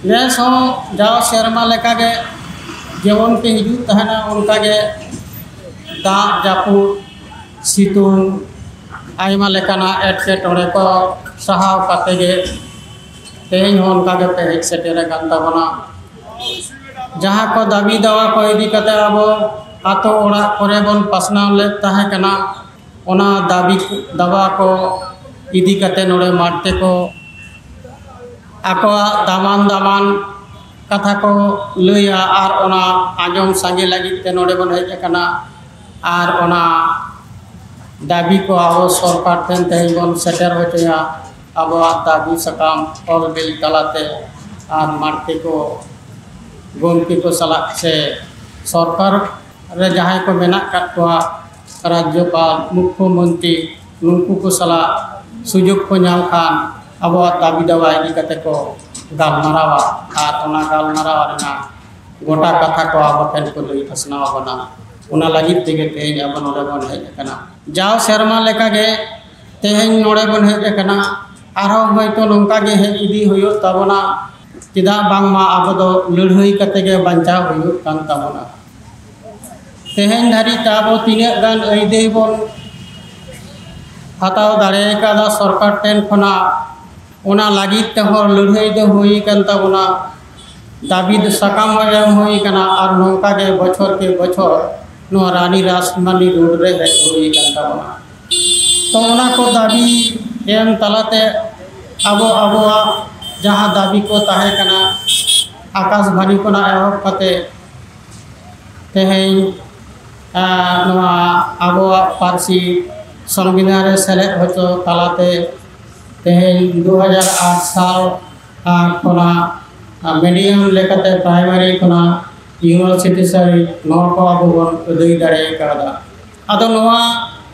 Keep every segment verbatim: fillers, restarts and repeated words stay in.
ᱱᱮᱥ ᱦᱚᱸ ᱡᱟᱣ ᱥᱮᱨᱢᱟ ᱞᱮᱠᱟᱜᱮ ᱡᱮᱢᱚᱱ ᱯᱮ ᱦᱤᱡᱩᱜ ᱛᱟᱦᱮᱱᱟ, ᱚᱱᱠᱟᱜᱮ ᱫᱟᱜ ᱡᱟᱹᱯᱩᱫ ᱥᱤᱛᱩᱝ ᱟᱭᱢᱟ ᱞᱮᱠᱟᱱᱟᱜ ᱮᱴᱠᱮᱴᱚᱬᱮ ᱠᱚ ᱥᱟᱦᱟᱣ ᱠᱟᱛᱮ ᱜᱮ ᱛᱮᱦᱮᱧ ᱦᱚᱸ ᱚᱱᱠᱟ ᱜᱮᱯᱮ ᱦᱮᱡ ᱥᱮᱴᱮᱨ ᱟᱠᱟᱱ ᱛᱟᱵᱚᱱᱟ᱾ ᱡᱟᱦᱟᱸ ᱠᱚ ᱫᱟᱹᱵᱤ ᱫᱟᱣᱟ ᱠᱚ ᱤᱫᱤ ᱠᱟᱛᱮ ᱟᱵᱚ ᱟᱛᱳ ᱚᱲᱟᱜ ᱠᱚᱨᱮ ᱵᱚᱱ ᱯᱟᱥᱱᱟᱣ ᱞᱮᱫ ᱛᱟᱦᱮᱸ ᱠᱟᱱᱟ, ᱚᱱᱟ ᱫᱟᱹᱵᱤ ᱫᱟᱣᱟ ᱠᱚ ᱤᱫᱤ ᱠᱟᱛᱮ ᱱᱚᱰᱮ ᱢᱟᱴᱷ ᱛᱮᱠᱚ ᱟᱠᱚᱣᱟᱜ ᱫᱟᱢᱟᱱ ᱫᱟᱢᱟᱱ ᱠᱟᱛᱷᱟ ᱠᱚ ᱞᱟᱹᱭᱟ ᱟᱨ ᱚᱱᱟ ᱟᱸᱡᱚᱢ ᱥᱟᱸᱜᱮ ᱞᱟᱹᱜᱤᱫ ᱛᱮ ᱱᱚᱰᱮ ᱵᱚᱱ ᱦᱮᱡ ᱟᱠᱟᱱᱟ᱾ ᱟᱨ ᱚᱱᱟ ᱫᱟᱹᱵᱤ ᱠᱚ ᱟᱵᱚ ᱥᱚᱨᱠᱟᱨ ᱴᱷᱮᱱ ᱛᱮᱦᱮᱧ ᱵᱚᱱ ᱥᱮᱴᱮᱨ ᱦᱚᱪᱚᱭᱟ, ᱟᱵᱚᱣᱟᱜ ᱫᱟᱹᱵᱤ ᱥᱟᱠᱟᱢ ᱚᱞ ᱵᱤᱞ ᱛᱟᱞᱟᱛᱮ᱾ ᱟᱨ ᱢᱟᱨᱛᱮ ᱠᱚ ᱜᱚᱢᱠᱮ ᱠᱚ ᱥᱟᱞᱟᱜ ᱥᱮ ᱥᱚᱨᱠᱟᱨ ᱨᱮ ᱡᱟᱦᱟᱸᱭ ᱠᱚ ᱢᱮᱱᱟᱜ ᱟᱠᱟᱫ ᱠᱚᱣᱟ, ᱨᱟᱡᱽᱡᱚᱯᱟᱞ, ᱢᱩᱠᱠᱷᱚ ᱢᱚᱱᱛᱨᱤ, ᱱᱩᱠᱩ ᱠᱚ ᱥᱟᱞᱟᱜ ᱥᱩᱡᱳᱜᱽ ᱠᱚ ᱧᱟᱢ ᱠᱷᱟᱱ ᱟᱵᱚᱣᱟᱜ ᱫᱟᱹᱵᱤ ᱫᱟᱣᱟ ᱤᱫᱤ ᱠᱟᱛᱮ ᱠᱚ ᱜᱟᱞᱢᱟᱨᱟᱣᱟ ᱟᱨ ᱚᱱᱟ ᱜᱟᱞᱢᱟᱨᱟᱣ ᱨᱮᱱᱟᱜ ᱜᱚᱴᱟ ᱠᱟᱛᱷᱟ ᱠᱚ ᱟᱵᱚ ᱴᱷᱮᱱ ᱠᱚ ᱞᱟᱹᱭ ᱯᱟᱥᱱᱟᱣ ᱟᱵᱚᱱᱟ᱾ ᱚᱱᱟ ᱞᱟᱹᱜᱤᱫ ᱛᱮᱜᱮ ᱛᱮᱦᱮᱧ ᱟᱵᱚ ᱱᱚᱰᱮ ᱵᱚᱱ ᱦᱮᱡ ᱟᱠᱟᱱᱟ᱾ ᱡᱟᱣ ᱥᱮᱨᱢᱟ ᱞᱮᱠᱟᱜᱮ ᱛᱮᱦᱮᱧ ᱱᱚᱰᱮ ᱵᱚᱱ ᱦᱮᱡ ᱟᱠᱟᱱᱟ, ᱟᱨᱦᱚᱸ ᱦᱚᱭᱛᱳ ᱱᱚᱝᱠᱟ ᱜᱮ ᱦᱮᱡ ᱤᱫᱤ ᱦᱩᱭᱩᱜ ᱛᱟᱵᱚᱱᱟ᱾ ᱪᱮᱫᱟᱜ ᱵᱟᱝᱢᱟ ᱟᱵᱚ ᱫᱚ ᱞᱟᱹᱲᱦᱟᱹᱭ ᱠᱟᱛᱮ ᱜᱮ ᱵᱟᱧᱪᱟᱣ ᱦᱩᱭᱩᱜ ᱠᱟᱱ ᱛᱟᱵᱚᱱᱟ᱾ ᱛᱮᱦᱮᱧ ᱫᱷᱟᱹᱨᱤᱡ ᱛᱮ ᱟᱵᱚ ᱛᱤᱱᱟᱹᱜ ᱜᱟᱱ ᱟᱹᱭᱫᱟᱹᱭ ᱵᱚᱱ ᱦᱟᱛᱟᱣ ᱫᱟᱲᱮ ᱟᱠᱟᱫᱟ ᱥᱚᱨᱠᱟᱨ ᱴᱷᱮᱱ ᱠᱷᱚᱱᱟᱜ, ᱚᱱᱟ ᱞᱟᱹᱜᱤᱫ ᱛᱮᱦᱚᱸ ᱞᱟᱹᱲᱦᱟᱹᱭ ᱫᱚ ᱦᱩᱭ ᱟᱠᱟᱱ ᱛᱟᱵᱚᱱᱟ, ᱫᱟᱹᱵᱤ ᱥᱟᱠᱟᱢ ᱦᱚᱸ ᱮᱢ ᱦᱩᱭ ᱟᱠᱟᱱᱟ᱾ ᱟᱨ ᱱᱚᱝᱠᱟ ᱜᱮ ᱵᱚᱪᱷᱚᱨ ᱠᱮ ᱵᱚᱪᱷᱚᱨ ᱱᱚᱣᱟ ᱨᱟᱱᱤ ᱨᱟᱥᱢᱟᱱᱤ ᱨᱳᱰ ᱨᱮ ᱦᱮᱡ ᱦᱩᱭ ᱟᱠᱟᱱ ᱛᱟᱵᱚᱱᱟ᱾ ᱛᱚ ᱚᱱᱟ ᱠᱚ ᱫᱟᱹᱵᱤ ᱮᱢ ᱛᱟᱞᱟᱛᱮ ᱟᱵᱚ ᱟᱵᱚᱣᱟᱜ ᱡᱟᱦᱟᱸ ᱫᱟᱹᱵᱤ ᱠᱚ ᱛᱟᱦᱮᱸ ᱠᱟᱱᱟ, ᱟᱠᱟᱥᱵᱟᱱᱤ ᱠᱷᱚᱱᱟᱜ ᱮᱦᱚᱵ ᱠᱟᱛᱮ ᱛᱮᱦᱮᱧ, ᱟᱨ ᱱᱚᱣᱟ ᱟᱵᱚᱣᱟᱜ ᱯᱟᱹᱨᱥᱤ ᱥᱚᱝᱵᱤᱫᱷᱟᱱ ᱨᱮ ᱥᱮᱞᱮᱫ ᱦᱚᱪᱚ ᱛᱟᱞᱟᱛᱮ ᱛᱮᱦᱮᱧ ᱫᱩ ᱦᱟᱡᱟᱨ ᱟᱴ ᱥᱟᱞ, ᱟᱨ ᱠᱷᱚᱱᱟᱜ, ᱟᱨ medium ᱞᱮᱠᱟᱛᱮ primary ᱠᱷᱚᱱᱟᱜ university ᱥᱟᱹᱨᱤ ᱱᱚᱣᱟ ᱠᱚ ᱟᱵᱚ ᱵᱚᱱ ᱟᱹᱫᱟᱹᱭ ᱫᱟᱲᱮ ᱠᱟᱣᱫᱟ᱾ ᱟᱫᱚ ᱱᱚᱣᱟ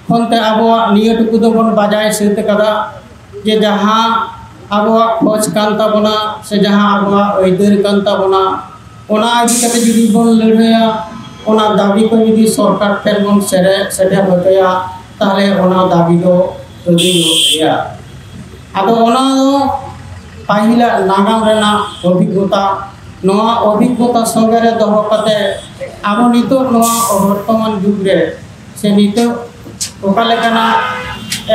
ᱠᱷᱚᱱ ᱛᱮ ᱟᱵᱚᱣᱟᱜ ᱱᱤᱭᱟᱹ ᱴᱩᱠᱩ ᱫᱚᱵᱚᱱ ᱵᱟᱡᱟᱭ ᱥᱟᱹᱛ ᱠᱟᱫᱟ ᱡᱮ ᱡᱟᱦᱟᱸ ᱟᱵᱚᱣᱟᱜ ᱠᱷᱚᱡᱽ ᱠᱟᱱ ᱛᱟᱵᱚᱱᱟ ᱥᱮ ᱡᱟᱦᱟᱸ ᱟᱵᱚᱣᱟᱜ ᱟᱹᱭᱫᱟᱹᱨ ᱠᱟᱱ ᱛᱟᱵᱚᱱᱟ, ᱚᱱᱟ ᱤᱫᱤ ᱠᱟᱛᱮ ᱡᱩᱫᱤ ᱵᱚᱱ ᱞᱟᱹᱲᱦᱟᱹᱭᱟ, ᱚᱱᱟ ᱫᱟᱹᱵᱤ ᱠᱚ ᱡᱩᱫᱤ ᱥᱚᱨᱠᱟᱨ ᱴᱷᱮᱱ ᱵᱚᱱ ᱥᱮᱨᱮ-, ᱥᱮᱴᱮᱨ ᱦᱚᱪᱚᱭᱟ, ᱛᱟᱦᱚᱞᱮ ᱚᱱᱟ ᱫᱟᱹᱵᱤ ᱫᱚ ᱟᱹᱫᱟᱹᱭᱚᱜ ᱜᱮᱭᱟ᱾ ᱟᱫᱚ ᱚᱱᱟ ᱫᱚ ᱯᱟᱹᱦᱤᱞᱟᱜ ᱱᱟᱜᱟᱢ ᱨᱮᱱᱟᱜ ᱚᱵᱷᱤᱜᱽᱜᱚᱛᱟ, ᱱᱚᱣᱟ ᱚᱵᱷᱤᱜᱽᱜᱚᱛᱟ ᱥᱚᱸᱜᱮ ᱨᱮ ᱫᱚᱦᱚ ᱠᱟᱛᱮ ᱟᱵᱚ ᱱᱤᱛᱚᱜ ᱱᱚᱣᱟ ᱵᱚᱨᱛᱚᱢᱟᱱ ᱡᱩᱜᱽ ᱨᱮ ᱥᱮ ᱱᱤᱛᱚᱜ ᱚᱠᱟ ᱞᱮᱠᱟᱱᱟᱜ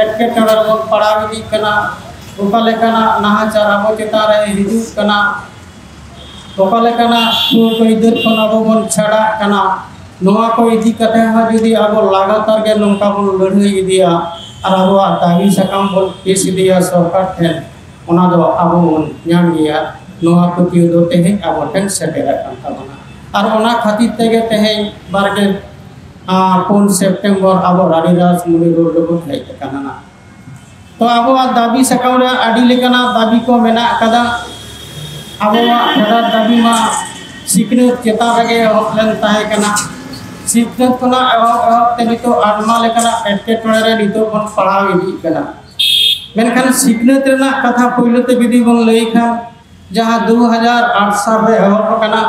ᱮᱴᱠᱮᱴᱚᱬᱮ ᱨᱮᱵᱚᱱ ᱯᱟᱲᱟᱣ ᱤᱫᱤᱜ ᱠᱟᱱᱟ, ᱚᱠᱟ ᱞᱮᱠᱟᱱᱟᱜ ᱱᱟᱦᱟᱪᱟᱨ ᱟᱵᱚ ᱪᱮᱛᱟᱱ ᱨᱮ ᱦᱤᱡᱩᱜ ᱠᱟᱱᱟ, ᱚᱠᱟ ᱞᱮᱠᱟᱱᱟᱜ ᱥᱩᱠ ᱟᱹᱭᱫᱟᱹᱨ ᱠᱷᱚᱱ ᱟᱵᱚ ᱵᱚᱱ ᱪᱷᱟᱰᱟᱜ ᱠᱟᱱᱟ, ᱱᱚᱣᱟ ᱠᱚ ᱤᱫᱤ ᱠᱟᱛᱮ ᱦᱚᱸ ᱡᱩᱫᱤ ᱟᱵᱚ ᱞᱟᱜᱟᱛᱟᱨ ᱜᱮ ᱱᱚᱝᱠᱟ ᱵᱚᱱ ᱞᱟᱹᱲᱦᱟᱹᱭ ᱤᱫᱤᱭᱟ ᱟᱨ ᱟᱵᱚᱣᱟᱜ ᱫᱟᱹᱵᱤ ᱥᱟᱠᱟᱢ ᱵᱚᱱ ᱯᱮᱥ ᱤᱫᱤᱭᱟ ᱥᱚᱨᱠᱟᱨ ᱴᱷᱮᱱ, ᱚᱱᱟ ᱫᱚ ᱟᱵᱚ ᱵᱚᱱ ᱧᱟᱢ ᱜᱮᱭᱟ᱾ ᱱᱚᱣᱟ ᱯᱟᱹᱛᱭᱟᱹᱣ ᱫᱚ ᱛᱮᱦᱮᱧ ᱟᱵᱚ ᱴᱷᱮᱱ ᱥᱮᱴᱮᱨ ᱟᱠᱟᱱ ᱛᱟᱵᱚᱱᱟ᱾ ᱟᱨ ᱚᱱᱟ ᱠᱷᱟᱹᱛᱤᱨ ᱛᱮᱜᱮ ᱛᱮᱦᱮᱧ ᱵᱟᱨᱜᱮᱞ ᱯᱩᱱ ᱥᱮᱯᱴᱮᱢᱵᱚᱨ ᱟᱵᱚ ᱨᱟᱱᱤ ᱨᱟᱥᱢᱩᱱᱤ ᱨᱳᱰ ᱨᱮᱵᱚᱱ ᱦᱮᱡ ᱟᱠᱟᱱᱟ᱾ ᱛᱚ ᱟᱵᱚᱣᱟᱜ ᱫᱟᱹᱵᱤ ᱥᱟᱠᱟᱢ ᱨᱮ ᱟᱹᱰᱤ ᱞᱮᱠᱟᱱᱟᱜ ᱫᱟᱹᱵᱤ ᱠᱚ ᱢᱮᱱᱟᱜ ᱟᱠᱟᱫᱟ᱾ ᱟᱵᱚᱣᱟᱜ ᱯᱷᱮᱰᱟᱛ ᱫᱟᱹᱵᱤ ᱢᱟ ᱥᱤᱠᱷᱱᱟᱹᱛ ᱪᱮᱛᱟᱱ ᱨᱮᱜᱮ ᱮᱦᱚᱵ ᱞᱮᱱ ᱛᱟᱦᱮᱸ ᱠᱟᱱᱟ᱾ ᱥᱤᱠᱷᱱᱟᱹᱛ ᱠᱷᱚᱱᱟᱜ ᱮᱦᱚᱵ ᱮᱦᱚᱵ ᱛᱮ ᱱᱤᱛᱚᱜ ᱟᱭᱢᱟ ᱞᱮᱠᱟᱱᱟᱜ ᱮᱴᱠᱮᱴᱚᱬᱮ ᱨᱮ ᱱᱤᱛᱚᱜ ᱵᱚᱱ ᱯᱟᱲᱟᱣ ᱤᱫᱤᱜ ᱠᱟᱱᱟ᱾ ᱢᱮᱱᱠᱷᱟᱱ ᱥᱤᱠᱷᱱᱟᱹᱛ ᱨᱮᱱᱟᱜ ᱠᱟᱛᱷᱟ ᱯᱳᱭᱞᱳ ᱛᱮ ᱡᱩᱫᱤ ᱵᱚᱱ ᱞᱟᱹᱭ ᱠᱷᱟᱱ, ᱡᱟᱦᱟᱸ ᱫᱩ ᱦᱟᱡᱟᱨ ᱟᱴ ᱥᱟᱞ ᱨᱮ ᱮᱦᱚᱵ ᱟᱠᱟᱱᱟ,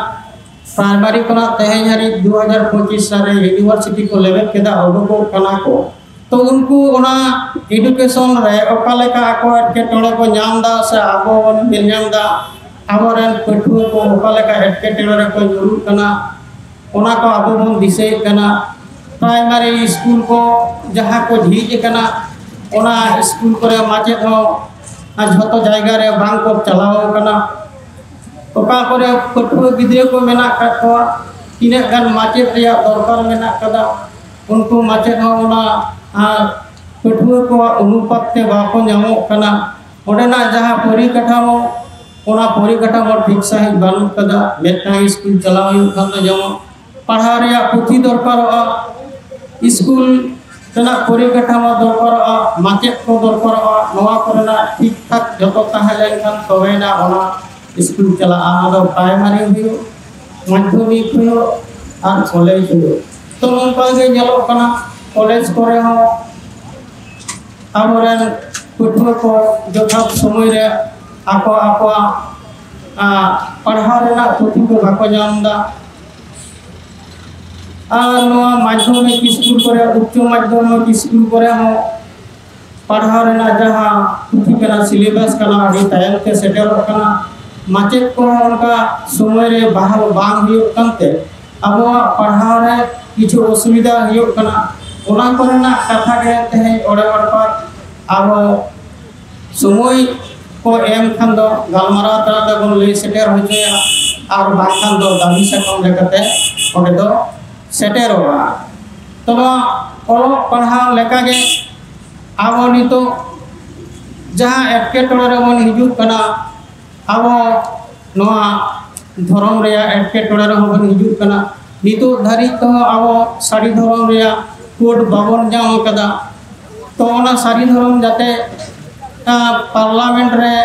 ᱯᱨᱟᱭᱢᱟᱨᱤ ᱠᱷᱚᱱᱟᱜ ᱛᱮᱦᱮᱧ ᱦᱟᱹᱨᱤᱡ ᱫᱩ ᱦᱟᱡᱟᱨ ᱯᱚᱸᱪᱤᱥ ᱥᱟᱞ ᱨᱮ ᱤᱭᱩᱱᱤᱵᱷᱟᱨᱥᱤᱴᱤ ᱠᱚ ᱞᱮᱵᱮᱫ ᱠᱮᱫᱟ, ᱩᱰᱩᱠᱚᱜ ᱠᱟᱱᱟ ᱠᱚ᱾ ᱛᱚ ᱩᱱᱠᱩ ᱚᱱᱟ ᱮᱰᱩᱠᱮᱥᱚᱱ ᱨᱮ ᱚᱠᱟ ᱞᱮᱠᱟ ᱟᱠᱚ ᱮᱴᱠᱮᱴᱚᱬᱮ ᱠᱚ ᱧᱟᱢ ᱮᱫᱟ ᱥᱮ ᱟᱵᱚ ᱵᱚᱱ ᱧᱮᱞ ᱧᱟᱢ ᱮᱫᱟ, ᱟᱵᱚᱨᱮᱱ ᱯᱟᱹᱴᱷᱩᱣᱟᱹ ᱠᱚ ᱚᱠᱟ ᱞᱮᱠᱟ ᱮᱴᱠᱮᱴᱚᱬᱮ ᱨᱮᱠᱚ ᱧᱩᱨᱩᱜ ᱠᱟᱱᱟ, ᱚᱱᱟ ᱠᱚ ᱟᱵᱚ ᱵᱚᱱ ᱫᱤᱥᱟᱹᱭᱮᱫ ᱠᱟᱱᱟ᱾ ᱯᱨᱟᱭᱢᱟᱨᱤ ᱥᱠᱩᱞ ᱠᱚ ᱡᱟᱦᱟᱸ ᱠᱚ ᱡᱷᱤᱡ ᱟᱠᱟᱱᱟ, ᱚᱱᱟ ᱥᱠᱩᱞ ᱠᱚᱨᱮ ᱢᱟᱪᱮᱫ ᱦᱚᱸ ᱡᱷᱚᱛᱚ ᱡᱟᱭᱜᱟ ᱨᱮ ᱵᱟᱝ ᱠᱚ ᱪᱟᱞᱟᱣ ᱟᱠᱟᱱᱟ᱾ ᱚᱠᱟ ᱠᱚᱨᱮ ᱯᱟᱹᱴᱷᱩᱣᱟᱹ ᱜᱤᱫᱽᱨᱟᱹ ᱠᱚ ᱢᱮᱱᱟᱜ ᱟᱠᱟᱫ ᱠᱚᱣᱟ, ᱛᱤᱱᱟᱹᱜ ᱜᱟᱱ ᱢᱟᱪᱮᱫ ᱨᱮᱭᱟᱜ ᱫᱚᱨᱠᱟᱨ ᱢᱮᱱᱟᱜ ᱟᱠᱟᱫᱟ, ᱩᱱᱠᱩ ᱢᱟᱪᱮᱫ ᱦᱚᱸ ᱚᱱᱟ, ᱟᱨ ᱯᱟᱹᱴᱷᱩᱣᱟᱹ ᱠᱚᱣᱟᱜ ᱚᱱᱩᱯᱟᱛ ᱛᱮ ᱵᱟᱠᱚ ᱧᱟᱢᱚᱜ ᱠᱟᱱᱟ᱾ ᱚᱸᱰᱮᱱᱟᱜ ᱡᱟᱦᱟᱸ ᱯᱚᱨᱤᱠᱟᱴᱷᱟᱢᱳ, ᱚᱱᱟ ᱯᱚᱨᱤᱠᱟᱴᱷᱟᱢᱳ ᱴᱷᱤᱠ ᱥᱟᱺᱦᱤᱡ ᱵᱟᱹᱱᱩᱜ ᱟᱠᱟᱫᱟ᱾ ᱢᱤᱫᱴᱟᱝ ᱥᱠᱩᱞ ᱪᱟᱞᱟᱣ ᱦᱩᱭᱩᱜ ᱠᱷᱟᱱ ᱫᱚ ᱡᱮᱢᱚᱱ ᱯᱟᱲᱦᱟᱣ ᱨᱮᱭᱟᱜ ᱯᱩᱛᱷᱤ ᱫᱚᱨᱠᱟᱨᱚᱜᱼᱟ, ᱥᱠᱩᱞ ᱨᱮᱱᱟᱜ ᱯᱚᱨᱤᱠᱟᱴᱷᱟᱢᱳ ᱫᱚᱨᱠᱟᱨᱚᱜᱼᱟ, ᱢᱟᱪᱮᱫ ᱠᱚ ᱫᱚᱨᱠᱟᱨᱚᱜᱼᱟ᱾ ᱱᱚᱣᱟ ᱠᱚᱨᱮᱱᱟᱜ ᱴᱷᱤᱠ ᱴᱷᱟᱠ ᱡᱚᱛᱚ ᱛᱟᱦᱮᱸ ᱞᱮᱱᱠᱷᱟᱱ ᱛᱚᱵᱮᱭᱮᱱᱟ ᱚᱱᱟ ᱥᱠᱩᱞ ᱪᱟᱞᱟᱜᱼᱟ᱾ ᱟᱫᱚ ᱯᱨᱟᱭᱢᱟᱨᱤ ᱦᱩᱭᱩᱜ, ᱢᱟᱫᱽᱫᱷᱚᱢᱤᱠ ᱦᱩᱭᱩᱜ ᱟᱨ ᱠᱚᱞᱮᱡᱽ ᱦᱩᱭᱩᱜ᱾ ᱛᱚ ᱱᱚᱝᱠᱟ ᱜᱮ ᱧᱮᱞᱚᱜ ᱠᱟᱱᱟ, ᱠᱚᱞᱮᱡᱽ ᱠᱚᱨᱮ ᱦᱚᱸ ᱟᱵᱚᱨᱮᱱ ᱯᱟᱹᱴᱷᱩᱣᱟᱹ ᱠᱚ ᱡᱚᱛᱷᱟᱛ ᱥᱚᱢᱚᱭ ᱨᱮ ᱟᱠᱚ ᱟᱠᱚᱣᱟᱜ, ᱟ, ᱯᱟᱲᱦᱟᱣ ᱨᱮᱱᱟᱜ ᱯᱩᱛᱷᱤ ᱠᱚ ᱵᱟᱠᱚ ᱧᱟᱢ ᱮᱫᱟ᱾ ᱟᱨ ᱱᱚᱣᱟ ᱢᱟᱫᱽᱫᱷᱚᱢᱤᱠ ᱥᱠᱩᱞ ᱠᱚᱨᱮ, ᱩᱪᱪᱚ ᱢᱟᱫᱽᱫᱷᱚᱢᱤᱠ ᱥᱠᱩᱞ ᱠᱚᱨᱮ ᱦᱚᱸ ᱯᱟᱲᱦᱟᱣ ᱨᱮᱱᱟᱜ ᱡᱟᱦᱟᱸ ᱯᱩᱛᱷᱤ ᱠᱟᱱᱟ, ᱥᱤᱞᱮᱵᱟᱥ ᱠᱟᱱᱟ, ᱟᱹᱰᱤ ᱛᱟᱭᱚᱢ ᱛᱮ ᱥᱮᱴᱮᱨᱚᱜ ᱠᱟᱱᱟ᱾ ᱢᱟᱪᱮᱫ ᱠᱚᱦᱚᱸ ᱚᱱᱠᱟ ᱥᱚᱢᱚᱭ ᱨᱮ ᱵᱟᱦᱟᱞ ᱵᱟᱝ ᱦᱩᱭᱩᱜ ᱠᱟᱱᱛᱮ ᱟᱵᱚᱣᱟᱜ ᱯᱟᱲᱦᱟᱣ ᱨᱮ ᱠᱤᱪᱷᱩ ᱚᱥᱩᱵᱤᱫᱷᱟ ᱦᱩᱭᱩᱜ ᱠᱟᱱᱟ᱾ ᱚᱱᱟ ᱠᱚᱨᱮᱱᱟᱜ ᱠᱟᱛᱷᱟ ᱜᱮ ᱛᱮᱦᱮᱧ ᱚᱲᱮ ᱚᱲᱯᱟᱛ ᱟᱵᱚ ᱥᱚᱢᱚᱭ ᱠᱚ ᱮᱢ ᱠᱷᱟᱱ ᱫᱚ ᱜᱟᱞᱢᱟᱨᱟᱣ ᱛᱟᱞᱟ ᱛᱮᱵᱚᱱ ᱞᱟᱹᱭ ᱥᱮᱴᱮᱨ ᱦᱚᱪᱚᱭᱟ, ᱟᱨ ᱵᱟᱝᱠᱷᱟᱱ ᱫᱚ ᱫᱟᱹᱵᱤ ᱥᱟᱠᱟᱢ ᱞᱮᱠᱟᱛᱮ ᱚᱸᱰᱮ ᱫᱚ ᱥᱮᱴᱮᱨᱚᱜᱼᱟ᱾ ᱛᱚ, ᱱᱚᱣᱟ ᱚᱞᱚᱜ ᱯᱟᱲᱦᱟᱣ ᱞᱮᱠᱟᱜᱮ ᱟᱵᱚ ᱱᱤᱛᱚᱜ ᱡᱟᱦᱟᱸ ᱮᱴᱠᱮᱴᱚᱬᱮ ᱨᱮᱵᱚᱱ ᱦᱤᱡᱩᱜ ᱠᱟᱱᱟ, ᱟᱵᱚ ᱱᱚᱣᱟ ᱫᱷᱚᱨᱚᱢ ᱨᱮᱭᱟᱜ ᱮᱴᱠᱮᱴᱚᱬᱮ ᱨᱮᱦᱚᱸ ᱵᱚᱱ ᱦᱤᱡᱩᱜ ᱠᱟᱱᱟ᱾ ᱱᱤᱛᱚᱜ ᱫᱷᱟᱹᱨᱤᱡ ᱛᱮᱦᱚᱸ ᱟᱵᱚ ᱥᱟᱹᱨᱤ ᱫᱷᱚᱨᱚᱢ ᱨᱮᱭᱟᱜ ᱠᱳᱰ ᱵᱟᱵᱚᱱ ᱧᱟᱢ ᱟᱠᱟᱫᱟ᱾ ᱛᱚ, ᱚᱱᱟ ᱥᱟᱹᱨᱤ ᱫᱷᱚᱨᱚᱢ ᱡᱟᱛᱮ, ᱟᱸ, ᱯᱟᱨᱞᱟᱢᱮᱱᱴ ᱨᱮ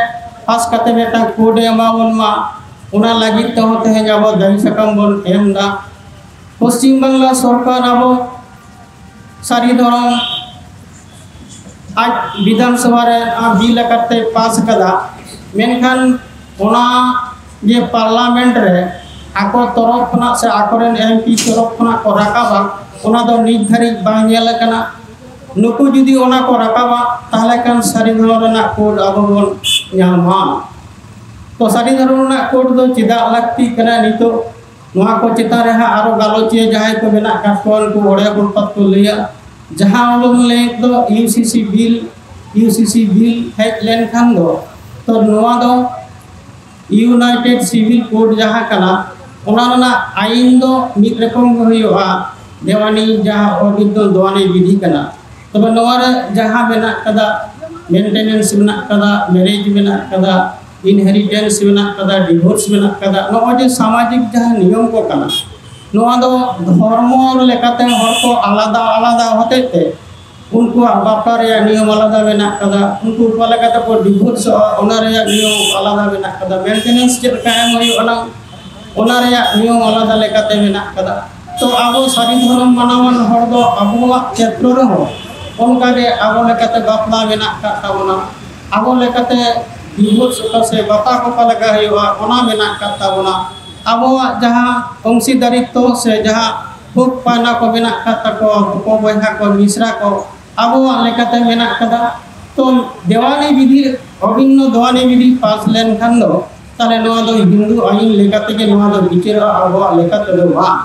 ᱯᱟᱥ ᱠᱟᱛᱮ ᱢᱤᱫᱴᱟᱝ ᱠᱳᱰ ᱮ ᱮᱢᱟ ᱵᱚᱱ ᱢᱟ, ᱚᱱᱟ ᱞᱟᱹᱜᱤᱫ ᱛᱮᱦᱚᱸ ᱛᱮᱦᱮᱧ ᱟᱵᱚ ᱫᱟᱹᱵᱤ ᱥᱟᱠᱟᱢ ᱵᱚᱱ ᱮᱢ ᱮᱫᱟ᱾ ᱯᱚᱥᱪᱤᱢ ᱵᱟᱝᱞᱟ ᱥᱚᱨᱠᱟᱨ ᱟᱵᱚ ᱥᱟᱹᱨᱤ ᱫᱷᱚᱨᱚᱢ ᱟᱡ ᱵᱤᱫᱷᱟᱱ ᱥᱚᱵᱷᱟ ᱨᱮ ᱵᱤᱞ ᱟᱠᱟᱨ ᱛᱮ ᱯᱟᱥ ᱟᱠᱟᱫᱟ, ᱢᱮᱱᱠᱷᱟᱱ ᱚᱱᱟ ᱡᱮ ᱯᱟᱨᱞᱟᱢᱮᱱᱴ ᱨᱮ ᱟᱠᱚ ᱛᱚᱨᱚᱯ ᱠᱷᱚᱱᱟᱜ ᱥᱮ ᱟᱠᱚᱨᱮᱱ ᱮᱢᱯᱤ ᱛᱚᱨᱚᱯ ᱠᱷᱚᱱᱟᱜ ᱠᱚ ᱨᱟᱠᱟᱵᱟ, ᱚᱱᱟ ᱫᱚ ᱱᱤᱛ ᱫᱷᱟᱹᱨᱤᱡ ᱵᱟᱝ ᱧᱮᱞ ᱟᱠᱟᱱᱟ᱾ ᱱᱩᱠᱩ ᱡᱩᱫᱤ ᱚᱱᱟ ᱠᱚ ᱨᱟᱠᱟᱵᱟ, ᱛᱟᱦᱚᱞᱮ ᱠᱷᱟᱱ ᱥᱟᱹᱨᱤ ᱫᱷᱚᱨᱚᱢ ᱨᱮᱱᱟᱜ ᱠᱳᱰ ᱟᱵᱚ ᱵᱚᱱ ᱧᱟᱢᱟ᱾ ᱛᱚ, ᱥᱟᱹᱨᱤ ᱫᱷᱚᱨᱚᱢ ᱨᱮᱱᱟᱜ ᱠᱳᱰ ᱫᱚ ᱪᱮᱫᱟᱜ ᱞᱟᱹᱠᱛᱤᱜ ᱠᱟᱱᱟ? ᱱᱤᱛᱚᱜ ᱱᱚᱣᱟ ᱠᱚ ᱪᱮᱛᱟᱱ ᱨᱮ ᱦᱟᱸᱜ ᱟᱨᱚ ᱜᱟᱞᱚᱪᱤᱭᱟᱹ ᱡᱟᱦᱟᱸᱭ ᱠᱚ ᱢᱮᱱᱟᱜ ᱟᱠᱟᱫ ᱠᱚᱣᱟ, ᱩᱱᱠᱩ ᱚᱲᱮ ᱦᱚᱲ ᱠᱚ ᱞᱟᱹᱭᱟ᱾ ᱡᱟᱦᱟᱸ ᱵᱚᱱ ᱞᱟᱹᱭᱮᱫ ᱫᱚ ᱤᱭᱩ ᱥᱤ ᱥᱤ ᱵᱤᱞ, ᱤᱭᱩ ᱥᱤ ᱥᱤ ᱵᱤᱞ ᱦᱮᱡ ᱞᱮᱱᱠᱷᱟᱱ ᱫᱚ, ᱛᱚ, ᱱᱚᱣᱟ ᱫᱚ ᱤᱭᱩᱱᱟᱭᱴᱮᱰ ᱥᱤᱵᱤᱞ ᱠᱳᱰ ᱡᱟᱦᱟᱸ ᱠᱟᱱᱟ, ᱚᱱᱟ ᱨᱮᱱᱟᱜ ᱟᱭᱤᱱ ᱫᱚ ᱢᱤᱫ ᱨᱚᱠᱚᱢ ᱜᱮ ᱦᱩᱭᱩᱜᱼᱟ᱾ ᱫᱮᱣᱟᱱᱤ ᱡᱟᱦᱟᱸ ᱚᱵᱤᱫᱽᱫᱷᱚ ᱫᱮᱣᱟᱱᱤ ᱵᱤᱫᱷᱤ ᱠᱟᱱᱟ, ᱛᱚᱵᱮ ᱱᱚᱣᱟ ᱨᱮ ᱡᱟᱦᱟᱸ ᱢᱮᱱᱟᱜ ᱠᱟᱫᱟ, ᱢᱮᱱᱴᱮᱱᱮᱱᱥ ᱢᱮᱱᱟᱜ ᱠᱟᱫᱟ, ᱢᱮᱨᱮᱡᱽ ᱢᱮᱱᱟᱜ ᱠᱟᱫᱟ, ᱤᱱᱦᱮᱨᱤᱴᱮᱱᱥ ᱢᱮᱱᱟᱜ ᱠᱟᱫᱟ, ᱰᱤᱵᱷᱳᱨᱥ ᱢᱮᱱᱟᱜ ᱠᱟᱫᱟ, ᱱᱚᱜᱼᱚᱭ ᱡᱮ ᱥᱟᱢᱟᱡᱤᱠ ᱡᱟᱦᱟᱸ ᱱᱤᱭᱚᱢ ᱠᱚ ᱠᱟᱱᱟ, ᱱᱚᱣᱟ ᱫᱚ ᱫᱷᱚᱨᱢᱚ ᱞᱮᱠᱟᱛᱮ ᱦᱚᱲ ᱠᱚ ᱟᱞᱟᱫᱟ ᱟᱞᱟᱫᱟ ᱦᱚᱛᱮᱡ ᱛᱮ ᱩᱱᱠᱩᱣᱟᱜ ᱵᱟᱯᱞᱟ ᱨᱮᱭᱟᱜ ᱱᱤᱭᱚᱢ ᱟᱞᱟᱫᱟ ᱢᱮᱱᱟᱜ ᱠᱟᱫᱟ, ᱩᱱᱠᱩ ᱚᱠᱟ ᱞᱮᱠᱟ ᱛᱮᱠᱚ ᱰᱤᱵᱷᱳᱨᱥᱚᱜᱼᱟ, ᱚᱱᱟ ᱨᱮᱭᱟᱜ ᱱᱤᱭᱚᱢ ᱟᱞᱟᱫᱟ ᱢᱮᱱᱟᱜ ᱠᱟᱫᱟ, ᱢᱮᱱᱴᱮᱱᱮᱱᱥ ᱪᱮᱫ ᱞᱮᱠᱟ ᱮᱢ ᱦᱩᱭᱩᱜᱼᱟ, ᱚᱱᱟ ᱨᱮᱭᱟᱜ ᱱᱤᱭᱚᱢ ᱟᱞᱟᱫᱟ ᱞᱮᱠᱟᱛᱮ ᱢᱮᱱᱟᱜ ᱠᱟᱫᱟ᱾ ᱛᱚ, ᱟᱵᱚ ᱥᱟᱹᱨᱤ ᱫᱷᱚᱨᱚᱢ ᱢᱟᱱᱟᱣᱟᱱ ᱦᱚᱲ ᱫᱚ ᱟᱵᱚᱣᱟᱜ ᱠᱷᱮᱛᱨᱚ ᱨᱮᱦᱚᱸ ᱚᱱᱠᱟᱜᱮ ᱟᱵᱚ ᱞᱮᱠᱟᱛᱮ ᱵᱟᱯᱞᱟ ᱢᱮᱱᱟᱜ ᱠᱟᱫ ᱛᱟᱵᱚᱱᱟ, ᱟᱵᱚ ᱞᱮᱠᱟᱛᱮ ᱰᱤᱵᱷᱳᱨᱥ ᱚᱠᱟ ᱥᱮ ᱵᱟᱯᱞᱟ ᱚᱠᱟ ᱞᱮᱠᱟ ᱦᱩᱭᱩᱜᱼᱟ, ᱚᱱᱟ ᱢᱮᱱᱟᱜ ᱠᱟᱫ ᱛᱟᱵᱚᱱᱟ᱾ ᱟᱵᱚᱣᱟᱜ ᱡᱟᱦᱟᱸ ᱚᱝᱥᱤᱫᱟᱨᱤᱛᱛᱚ ᱥᱮ ᱡᱟᱦᱟᱸ ᱦᱚᱠ ᱯᱟᱭᱱᱟ ᱠᱚ ᱢᱮᱱᱟᱜ ᱠᱟᱫ ᱛᱟᱠᱚᱣᱟ, ᱦᱚᱯᱚᱱ ᱵᱚᱭᱦᱟ ᱠᱚ, ᱢᱤᱥᱨᱟ ᱠᱚ, ᱟᱵᱚᱣᱟᱜ ᱞᱮᱠᱟᱛᱮ ᱢᱮᱱᱟᱜ ᱠᱟᱫᱟ᱾ ᱛᱚ ᱫᱮᱣᱟᱱᱤ ᱵᱤᱫᱷᱤ, ᱚᱵᱷᱤᱱᱱᱚ ᱫᱮᱣᱟᱱᱤ ᱵᱤᱫᱷᱤ ᱯᱟᱥ ᱞᱮᱱᱠᱷᱟᱱ ᱫᱚ ᱛᱟᱦᱞᱮ ᱱᱚᱣᱟ ᱫᱚ ᱦᱤᱱᱫᱩ ᱟᱹᱭᱤᱱ ᱞᱮᱠᱟ ᱛᱮᱜᱮ ᱱᱚᱣᱟ ᱫᱚ ᱵᱤᱪᱟᱹᱨᱚᱜᱼᱟ, ᱟᱵᱚᱣᱟᱜ ᱞᱮᱠᱟ ᱛᱮᱫᱚ ᱵᱟᱝ᱾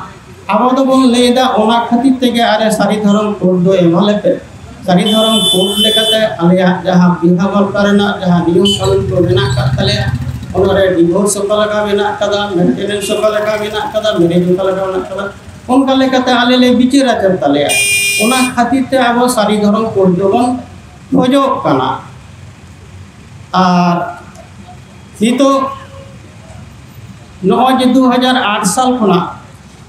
ᱟᱵᱚ ᱫᱚᱵᱚᱱ ᱞᱟᱹᱭᱫᱟ ᱚᱱᱟ ᱠᱷᱟᱹᱛᱤᱨ ᱛᱮᱜᱮ ᱟᱨᱮ ᱥᱟᱹᱨᱤ ᱫᱷᱚᱨᱚᱢ ᱠᱳᱰ ᱫᱚ ᱮᱢᱟᱞᱮᱯᱮ᱾ ᱥᱟᱹᱨᱤ ᱫᱷᱚᱨᱚᱢ ᱠᱳᱰ ᱞᱮᱠᱟᱛᱮ ᱟᱞᱮᱭᱟᱜ ᱡᱟᱦᱟᱸ ᱵᱤᱦᱟ ᱵᱟᱯᱞᱟ ᱨᱮᱱᱟᱜ ᱡᱟᱦᱟᱸ ᱱᱤᱭᱚᱢ ᱠᱟᱹᱱᱩᱱ ᱠᱚ ᱢᱮᱱᱟᱜ ᱟᱠᱟᱫ ᱛᱟᱞᱮᱭᱟ, ᱚᱱᱟᱨᱮ ᱰᱤᱵᱷᱳᱨᱥ ᱚᱠᱟ ᱞᱮᱠᱟ ᱢᱮᱱᱟᱜ ᱟᱠᱟᱫᱟ, ᱢᱮᱱᱴᱮᱱᱮᱱᱥ ᱚᱠᱟ ᱞᱮᱠᱟ ᱢᱮᱱᱟᱜ ᱟᱠᱟᱫᱟ, ᱢᱮᱨᱮᱡᱽ ᱚᱠᱟ ᱞᱮᱠᱟ ᱢᱮᱱᱟᱜ ᱟᱠᱟᱫᱟ, ᱚᱱᱠᱟ ᱞᱮᱠᱟᱛᱮ ᱟᱞᱮ ᱞᱮ ᱵᱤᱪᱟᱹᱨ ᱟᱪᱟᱨ ᱛᱟᱞᱮᱭᱟ᱾ ᱚᱱᱟ ᱠᱷᱟᱹᱛᱤᱨ ᱛᱮ ᱟᱵᱚ ᱥᱟᱹᱨᱤ ᱫᱷᱚᱨᱚᱢ ᱠᱳᱰ ᱫᱚᱵᱚᱱ ᱠᱷᱚᱡᱚᱜ ᱠᱟᱱᱟ᱾ ᱟᱨ ᱱᱤᱛᱚᱜ ᱱᱚᱜᱼᱚᱭ ᱡᱮ ᱫᱩ ᱦᱟᱡᱟᱨ ᱟᱴ ᱥᱟᱞ ᱠᱷᱚᱱᱟᱜ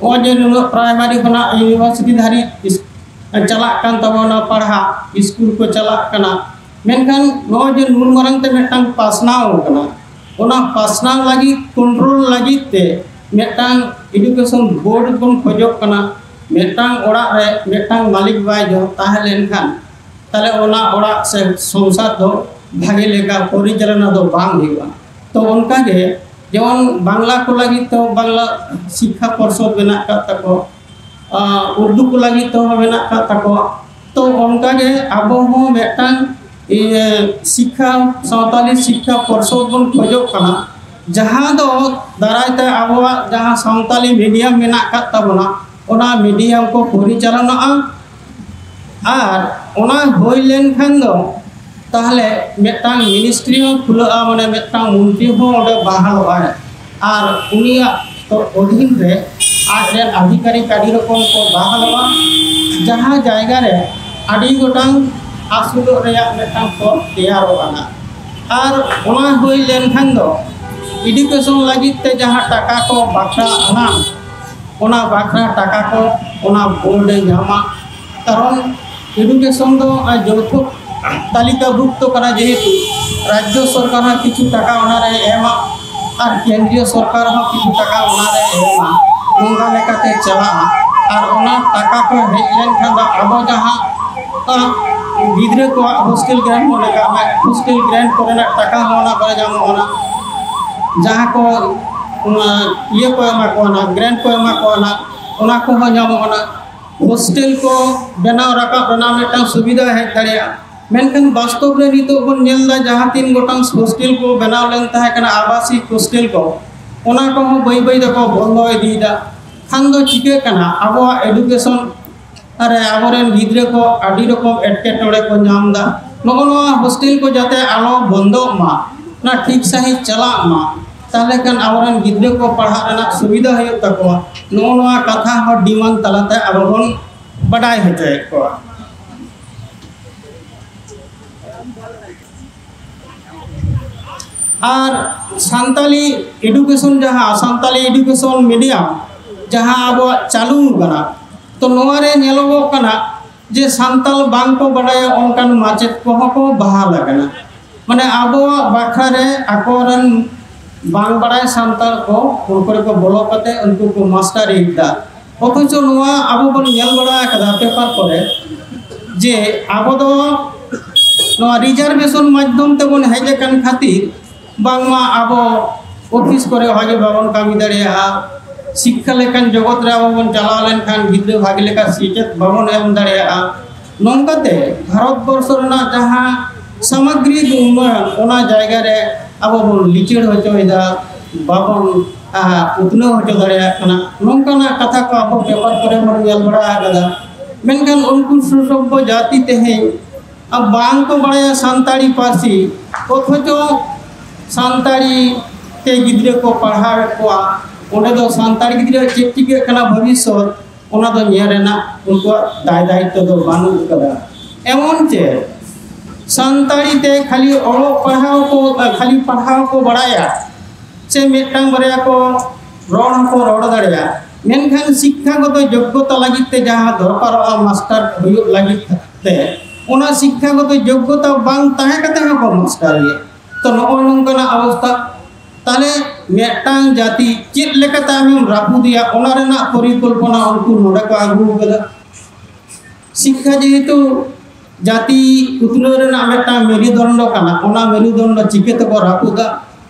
ᱱᱚᱜᱼᱚᱭ ᱡᱮ ᱱᱩᱱᱟᱹᱜ ᱯᱨᱟᱭᱢᱟᱨᱤ ᱠᱷᱚᱱᱟᱜ ᱤᱭᱩᱱᱤᱵᱷᱟᱨᱥᱤᱴᱤ ᱫᱷᱟᱹᱨᱤᱡ ᱤᱥ-, ᱪᱟᱞᱟᱜ ᱠᱟᱱ ᱛᱟᱵᱚᱱᱟ ᱯᱟᱲᱦᱟᱜ, ᱤᱥᱠᱩᱞ ᱠᱚ ᱪᱟᱞᱟᱜ ᱠᱟᱱᱟ, ᱢᱮᱱᱠᱷᱟᱱ ᱱᱚᱜᱼᱚᱭ ᱡᱮ ᱱᱩᱱ ᱢᱟᱨᱟᱝ ᱛᱮ ᱢᱤᱫᱴᱟᱝ ᱯᱟᱥᱱᱟᱣ ᱠᱟᱱᱟ, ᱚᱱᱟ ᱯᱟᱥᱱᱟᱣ ᱞᱟᱹᱜᱤᱫ, ᱠᱚᱱᱴᱨᱳᱞ ᱞᱟᱹᱜᱤᱫ ᱛᱮ ᱢᱤᱫᱴᱟᱝ ᱮᱰᱩᱠᱮᱥᱚᱱ ᱵᱳᱨᱰ ᱵᱚᱱ ᱠᱷᱚᱡᱚᱜ ᱠᱟᱱᱟ᱾ ᱢᱤᱫᱴᱟᱝ ᱚᱲᱟᱜ ᱨᱮ ᱢᱤᱫᱴᱟᱝ ᱢᱟᱹᱞᱤᱠ ᱵᱟᱭ ᱡᱚ-, ᱛᱟᱦᱮᱸ ᱞᱮᱱᱠᱷᱟᱱ ᱛᱟᱦᱞᱮ ᱚᱱᱟ ᱚᱲᱟᱜ ᱥᱮ ᱥᱚᱝᱥᱟᱨ ᱫᱚ ᱵᱷᱟᱜᱮ ᱞᱮᱠᱟ ᱯᱚᱨᱤᱪᱟᱞᱚᱱᱟ ᱫᱚ ᱵᱟᱝ ᱦᱩᱭᱩᱜᱼᱟ᱾ ᱛᱚ ᱚᱱᱠᱟᱜᱮ ᱡᱮᱢᱚᱱ ᱵᱟᱝᱞᱟ ᱠᱚ ᱞᱟᱹᱜᱤᱫ ᱛᱮ ᱵᱟᱝᱞᱟ ᱥᱤᱠᱠᱷᱟ ᱯᱚᱨᱥᱚᱫ ᱢᱮᱱᱟᱜ ᱟᱠᱟᱫ ᱛᱟᱠᱚᱣᱟ, ᱟᱸ, ᱩᱨᱫᱩ ᱠᱚ ᱞᱟᱹᱜᱤᱫ ᱛᱮᱦᱚᱸ ᱢᱮᱱᱟᱜ ᱟᱠᱟᱫ ᱛᱟᱠᱚᱣᱟ᱾ ᱛᱚ ᱚᱱᱠᱟᱜᱮ ᱟᱵᱚ ᱦᱚᱸ ᱢᱤᱫᱴᱟᱝ, ᱤᱭᱟᱹ, ᱥᱤᱠᱠᱷᱟ, ᱥᱟᱶᱛᱟᱞᱤ ᱥᱤᱠᱠᱷᱟ ᱯᱚᱨᱥᱚᱫ ᱵᱚᱱ ᱠᱷᱚᱡᱚᱜ ᱠᱟᱱᱟ, ᱡᱟᱦᱟᱸ ᱫᱚ ᱫᱟᱨᱟᱭ ᱛᱮ ᱟᱵᱚᱣᱟᱜ ᱡᱟᱦᱟᱸ ᱥᱟᱶᱛᱟᱞᱤ ᱢᱤᱰᱤᱭᱟᱢ ᱢᱮᱱᱟᱜ ᱟᱠᱟᱫ ᱛᱟᱵᱚᱱᱟ, ᱚᱱᱟ ᱢᱤᱰᱤᱭᱟᱢ ᱠᱚ ᱯᱚᱨᱤᱪᱟᱞᱚᱱᱟᱜᱼᱟ᱾ ᱟᱨ ᱚᱱᱟ ᱦᱩᱭ ᱞᱮᱱᱠᱷᱟᱱ ᱫᱚ ᱛᱟᱦᱞᱮ ᱢᱤᱫᱴᱟᱝ ᱢᱤᱱᱤᱥᱴᱨᱤ ᱦᱚᱸ ᱠᱷᱩᱞᱟᱹᱜᱼᱟ, ᱢᱟᱱᱮ ᱢᱤᱫᱴᱟᱝ ᱢᱚᱱᱛᱨᱤ ᱦᱚᱸ ᱚᱸᱰᱮ ᱵᱟᱦᱟᱞᱚᱜᱼᱟᱭ᱾ ᱟᱨ ᱩᱱᱤᱭᱟᱜ ᱛᱚ ᱚᱫᱷᱤᱱ ᱨᱮ ᱟᱡ ᱨᱮᱱ ᱟᱫᱷᱤᱠᱟᱨᱤᱠ ᱟᱹᱰᱤ ᱨᱚᱠᱚᱢ ᱠᱚ ᱵᱟᱦᱟᱞᱚᱜᱼᱟ, ᱡᱟᱦᱟᱸ ᱡᱟᱭᱜᱟ ᱨᱮ ᱟᱹᱰᱤ ᱜᱚᱴᱟᱝ ᱟᱹᱥᱩᱞᱚᱜ ᱨᱮᱭᱟᱜ ᱢᱤᱫᱴᱟᱝ ᱯᱚᱫᱽ ᱛᱮᱭᱟᱨᱚᱜᱼᱟ ᱱᱟᱜ᱾ ᱟᱨ ᱚᱱᱟ ᱦᱩᱭ ᱞᱮᱱᱠᱷᱟᱱ ᱫᱚ ᱮᱰᱩᱠᱮᱥᱚᱱ ᱞᱟᱹᱜᱤᱫ ᱛᱮ ᱡᱟᱦᱟᱸ ᱴᱟᱠᱟ ᱠᱚ ᱵᱟᱠᱷᱨᱟ ᱟᱱᱟᱝ, ᱚᱱᱟ ᱵᱟᱠᱷᱨᱟ ᱴᱟᱠᱟ ᱠᱚ ᱚᱱᱟ ᱵᱳᱨᱰ ᱮ ᱧᱟᱢᱟ᱾ ᱠᱟᱨᱚᱱ ᱮᱰᱩᱠᱮᱥᱚᱱ ᱫᱚ ᱡᱚᱛᱚ ᱛᱟᱹᱞᱤᱠᱟᱵᱷᱩᱠᱛᱚ ᱠᱟᱱᱟ, ᱡᱮᱦᱮᱛᱩ ᱨᱟᱡᱽᱡᱚ ᱥᱚᱨᱠᱟᱨ ᱦᱚᱸ ᱠᱤᱪᱷᱩ ᱴᱟᱠᱟ ᱚᱱᱟᱨᱮ ᱮᱢᱟ ᱟᱨ ᱠᱮᱱᱫᱨᱤᱭᱚ ᱥᱚᱨᱠᱟᱨ ᱦᱚᱸ ᱠᱤᱪᱷᱩ ᱴᱟᱠᱟ ᱚᱱᱟᱨᱮ ᱮᱢᱟ᱾ ᱱᱚᱝᱠᱟ ᱞᱮᱠᱟᱛᱮ ᱪᱟᱞᱟᱜᱼᱟ᱾ ᱟᱨ ᱚᱱᱟ ᱴᱟᱠᱟ ᱠᱚ ᱦᱮᱡ ᱞᱮᱱᱠᱷᱟᱱ ᱫᱚ ᱟᱵᱚ ᱡᱟᱦᱟᱸ, ᱟᱸ, ᱜᱤᱫᱽᱨᱟᱹ ᱠᱚᱣᱟᱜ ᱦᱳᱥᱴᱮᱞ ᱜᱨᱮᱱᱴ ᱢᱚᱱᱮ ᱠᱟᱜ ᱢᱮ, ᱦᱳᱥᱴᱮᱞ ᱜᱨᱮᱱᱴ ᱠᱚᱨᱮᱱᱟᱜ ᱴᱟᱠᱟ ᱦᱚᱸ ᱚᱱᱟ ᱠᱚᱨᱮ ᱧᱟᱢᱚᱜ ᱠᱟᱱᱟ᱾ ᱡᱟᱦᱟᱸ ᱠᱚ, ᱚᱱᱟ ᱤᱭᱟᱹ ᱠᱚ ᱮᱢᱟ ᱠᱚᱣᱟ ᱱᱟᱜ, ᱜᱨᱮᱱᱴ ᱠᱚ ᱮᱢᱟ ᱠᱚᱣᱟ ᱱᱟᱜ, ᱚᱱᱟ ᱠᱚᱦᱚᱸ ᱧᱟᱢᱚᱜ ᱠᱟᱱᱟ᱾ ᱦᱳᱥᱴᱮᱞ ᱠᱚ ᱵᱮᱱᱟᱣ ᱨᱟᱠᱟᱵ ᱨᱮᱱᱟᱜ ᱢᱤᱫᱴᱟᱝ ᱥᱩᱵᱤᱫᱷᱟ ᱦᱮᱡ ᱫᱟᱲᱮᱭᱟᱜᱼᱟ᱾ ᱢᱮᱱᱠᱷᱟᱱ ᱵᱟᱥᱛᱚᱵ ᱨᱮ ᱱᱤᱛᱚᱜ ᱵᱚᱱ ᱧᱮᱞ ᱮᱫᱟ, ᱡᱟᱦᱟᱸ ᱛᱤᱱ ᱜᱚᱴᱟᱝ ᱦᱳᱥᱴᱮᱞ ᱠᱚ ᱵᱮᱱᱟᱣ ᱞᱮᱱ ᱛᱟᱦᱮᱸ ᱠᱟᱱᱟ, ᱟᱵᱟᱥᱤᱠ ᱦᱳᱥᱴᱮᱞ ᱠᱚ, ᱚᱱᱟ ᱠᱚᱦᱚᱸ ᱵᱟᱹᱭ ᱵᱟᱹᱭ ᱛᱮᱠᱚ ᱵᱚᱱᱫᱚ ᱤᱫᱤᱭᱮᱫᱟ᱾ ᱠᱷᱟᱱ ᱫᱚ ᱪᱤᱠᱟᱹᱜ ᱠᱟᱱᱟ, ᱟᱵᱚᱣᱟᱜ ᱮᱰᱩᱠᱮᱥᱚᱱ ᱨᱮ ᱟᱵᱚᱨᱮᱱ ᱜᱤᱫᱽᱨᱟᱹ ᱠᱚ ᱟᱹᱰᱤ ᱨᱚᱠᱚᱢ ᱮᱴᱠᱮᱴᱚᱬᱮ ᱠᱚ ᱧᱟᱢ ᱮᱫᱟ᱾ ᱱᱚᱜᱼᱚ ᱱᱚᱣᱟ ᱦᱳᱥᱴᱮᱞ ᱠᱚ ᱡᱟᱛᱮ ᱟᱞᱚ ᱵᱚᱱᱫᱚᱜ ᱢᱟ, ᱚᱱᱟ ᱴᱷᱤᱠ ᱥᱟᱺᱦᱤᱡ ᱪᱟᱞᱟᱜ ᱢᱟ, ᱛᱟᱦᱚᱞᱮ ᱠᱷᱟᱱ ᱟᱵᱚᱨᱮᱱ ᱜᱤᱫᱽᱨᱟᱹ ᱠᱚ ᱯᱟᱲᱦᱟᱜ ᱨᱮᱱᱟᱜ ᱥᱩᱵᱤᱫᱷᱟ ᱦᱩᱭᱩᱜ ᱛᱟᱠᱚᱣᱟ᱾ ᱱᱚᱜᱼᱚ ᱱᱚᱣᱟ ᱠᱟᱛᱷᱟ ᱦᱚᱸ ᱰᱤᱢᱟᱱᱰ ᱛᱟᱞᱟᱛᱮ ᱟᱵᱚ ᱵᱚᱱ ᱵᱟᱰᱟᱭ ᱦᱚᱪᱚᱭᱮᱫ ᱠᱚᱣᱟ᱾ ᱟᱨ ᱥᱟᱱᱛᱟᱞᱤ ᱮᱰᱩᱠᱮᱥᱚᱱ, ᱡᱟᱦᱟᱸ ᱥᱟᱱᱛᱟᱞᱤ ᱮᱰᱩᱠᱮᱥᱚᱱ ᱢᱤᱰᱤᱭᱟᱢ ᱡᱟᱦᱟᱸ ᱟᱵᱚᱣᱟᱜ ᱪᱟᱹᱞᱩ ᱠᱟᱱᱟ, ᱛᱚ ᱱᱚᱣᱟ ᱨᱮ ᱧᱮᱞᱚᱜᱚᱜ ᱠᱟᱱᱟ ᱡᱮ ᱥᱟᱱᱛᱟᱞ ᱵᱟᱝ ᱠᱚ ᱵᱟᱰᱟᱭᱟ ᱚᱱᱠᱟᱱ ᱢᱟᱪᱮᱫ ᱠᱚᱦᱚᱸ ᱠᱚ ᱵᱟᱦᱟᱞ ᱟᱠᱟᱱᱟ᱾ ᱢᱟᱱᱮ ᱟᱵᱚᱣᱟᱜ ᱵᱟᱠᱷᱨᱟ ᱨᱮ ᱟᱠᱚᱨᱮᱱ ᱵᱟᱝ ᱵᱟᱰᱟᱭ ᱥᱟᱱᱛᱟᱲ ᱠᱚ ᱩᱱᱠᱩ ᱨᱮᱠᱚ ᱵᱚᱞᱚ ᱠᱟᱛᱮ ᱩᱱᱠᱩ ᱠᱚ ᱢᱟᱥᱴᱟᱨᱤ ᱮᱫᱟ᱾ ᱚᱛᱷᱚᱪᱚ ᱱᱚᱣᱟ ᱟᱵᱚ ᱵᱚᱱ ᱧᱮᱞ ᱵᱟᱲᱟ ᱟᱠᱟᱫᱟ ᱯᱮᱯᱟᱨ ᱠᱚᱨᱮ ᱡᱮ ᱟᱵᱚ ᱫᱚ ᱱᱚᱣᱟ ᱨᱤᱡᱟᱨᱵᱷᱮᱥᱚᱱ ᱢᱟᱫᱽᱫᱷᱚᱢ ᱛᱮᱵᱚᱱ ᱦᱮᱡ ᱟᱠᱟᱱ ᱠᱷᱟᱹᱛᱤᱨ ᱵᱟᱝᱢᱟ ᱟᱵᱚ ᱚᱯᱷᱤᱥ ᱠᱚᱨᱮ ᱵᱷᱟᱜᱮ ᱵᱟᱵᱚᱱ ᱠᱟᱹᱢᱤ ᱫᱟᱲᱮᱭᱟᱜᱼᱟ, ᱥᱤᱠᱠᱷᱟ ᱞᱮᱠᱟᱱ ᱡᱚᱜᱚᱛ ᱨᱮ ᱟᱵᱚ ᱵᱚᱱ ᱪᱟᱞᱟᱣ ᱞᱮᱱᱠᱷᱟᱱ ᱜᱤᱫᱽᱨᱟᱹ ᱵᱷᱟᱜᱮ ᱞᱮᱠᱟ ᱥᱮᱪᱮᱫ ᱵᱟᱵᱚᱱ ᱮᱢ ᱫᱟᱲᱮᱭᱟᱜᱼᱟ᱾ ᱱᱚᱝᱠᱟᱛᱮ ᱵᱷᱟᱨᱚᱛ ᱵᱚᱨᱥᱚ ᱨᱮᱱᱟᱜ ᱡᱟᱦᱟᱸ ᱥᱟᱢᱟᱜᱽᱨᱤᱠ ᱩᱱᱱᱚᱭᱚᱱ, ᱚᱱᱟ ᱡᱟᱭᱜᱟ ᱨᱮ ᱟᱵᱚ ᱵᱚᱱ ᱞᱤᱪᱟᱹᱲ ᱦᱚᱪᱚᱭᱮᱫᱟ, ᱵᱟᱵᱚᱱ, ᱟᱦ, ᱩᱛᱱᱟᱹᱣ ᱦᱚᱪᱚ ᱫᱟᱲᱮᱭᱟᱜ ᱠᱟᱱᱟ᱾ ᱱᱚᱝᱠᱟᱱᱟᱜ ᱠᱟᱛᱷᱟ ᱠᱚ ᱟᱵᱚ ᱯᱮᱯᱟᱨ ᱠᱚᱨᱮ ᱵᱚᱱ ᱧᱮᱞ ᱵᱟᱲᱟ ᱟᱠᱟᱫᱟ᱾ ᱢᱮᱱᱠᱷᱟᱱ ᱩᱱᱠᱩ ᱥᱩᱥᱚᱵᱵᱷᱚ ᱡᱟᱹᱛᱤ ᱛᱮᱦᱮᱧ ᱟᱨ ᱵᱟᱝ ᱠᱚ ᱵᱟᱲᱟᱭᱟ ᱥᱟᱱᱛᱟᱲᱤ ᱯᱟᱹᱨᱥᱤ, ᱚᱛᱷᱚᱪᱚ ᱥᱟᱱᱛᱟᱲᱤ ᱛᱮ ᱜᱤᱫᱽᱨᱟᱹ ᱠᱚ ᱯᱟᱲᱦᱟᱣᱮᱫ ᱠᱚᱣᱟ᱾ ᱚᱸᱰᱮ ᱫᱚ ᱥᱟᱱᱛᱟᱲ ᱜᱤᱫᱽᱨᱟᱹ ᱪᱮᱫ ᱪᱤᱠᱟᱹᱜ ᱠᱟᱱᱟ ᱵᱷᱚᱵᱤᱥᱥᱚᱛ, ᱚᱱᱟ ᱫᱚ ᱧᱮᱞ ᱨᱮᱱᱟᱜ ᱩᱱᱠᱩᱣᱟᱜ ᱫᱟᱭ ᱫᱟᱭᱤᱛᱛᱚ ᱫᱚ ᱵᱟᱹᱱᱩᱜ ᱟᱠᱟᱫᱟ᱾ ᱮᱢᱚᱱ ᱪᱮ ᱥᱟᱱᱛᱟᱲᱤ ᱛᱮ ᱠᱷᱟᱹᱞᱤ ᱚᱞᱚᱜ ᱯᱟᱲᱦᱟᱣ ᱠᱚ, ᱠᱷᱟᱹᱞᱤ ᱯᱟᱲᱦᱟᱣ ᱠᱚ ᱵᱟᱲᱟᱭᱟ, ᱥᱮ ᱢᱤᱫᱴᱟᱝ ᱵᱟᱨᱭᱟ ᱠᱚ ᱨᱚᱲ ᱦᱚᱸᱠᱚ ᱨᱚᱲ ᱫᱟᱲᱮᱭᱟᱜᱼᱟ, ᱢᱮᱱᱠᱷᱟᱱ ᱥᱤᱠᱠᱷᱟᱜᱚᱛᱚ ᱡᱳᱜᱽᱜᱚᱛᱟ ᱞᱟᱹᱜᱤᱫ ᱛᱮ ᱡᱟᱦᱟᱸ ᱫᱚᱨᱠᱟᱨᱚᱜᱼᱟ ᱢᱟᱥᱴᱟᱨ ᱦᱩᱭᱩᱜ ᱞᱟᱹᱜᱤᱫ ᱛᱮ, ᱚᱱᱟ ᱥᱤᱠᱠᱷᱟᱜᱚᱛᱚ ᱡᱳᱜᱽᱜᱚᱛᱟ ᱵᱟᱝ ᱛᱟᱦᱮᱸ ᱠᱟᱛᱮ ᱦᱚᱸᱠᱚ ᱢᱟᱥᱴᱟᱨ ᱜᱮᱭᱟ᱾ ᱛᱚ ᱱᱚᱜᱼᱚ ᱱᱚᱝᱠᱟᱱᱟᱜ ᱚᱵᱚᱥᱛᱷᱟ᱾ ᱛᱟᱦᱞᱮ ᱢᱤᱫᱴᱟᱝ ᱡᱟᱹᱛᱤ ᱪᱮᱫ ᱞᱮᱠᱟᱛᱮ ᱟᱢᱮᱢ ᱨᱟᱹᱯᱩᱫᱮᱭᱟ, ᱚᱱᱟ ᱨᱮᱱᱟᱜ ᱯᱚᱨᱤᱠᱚᱞᱯᱚᱱᱟ ᱩᱱᱠᱩ ᱱᱚᱰᱮ ᱠᱚ ᱟᱹᱜᱩ ᱟᱠᱟᱫᱟ᱾ ᱥᱤᱠᱠᱷᱟ ᱡᱮᱦᱮᱛᱩ ᱡᱟᱹᱛᱤ ᱩᱛᱱᱟᱹᱣ ᱨᱮᱱᱟᱜ ᱢᱤᱫᱴᱟᱝ ᱢᱮᱨᱩᱫᱚᱱᱰᱚ ᱠᱟᱱᱟ, ᱚᱱᱟ ᱢᱮᱨᱩᱫᱚᱱᱰᱚ ᱪᱤᱠᱟᱹ ᱛᱮᱠᱚ ᱨᱟᱹᱯᱩᱫᱟ?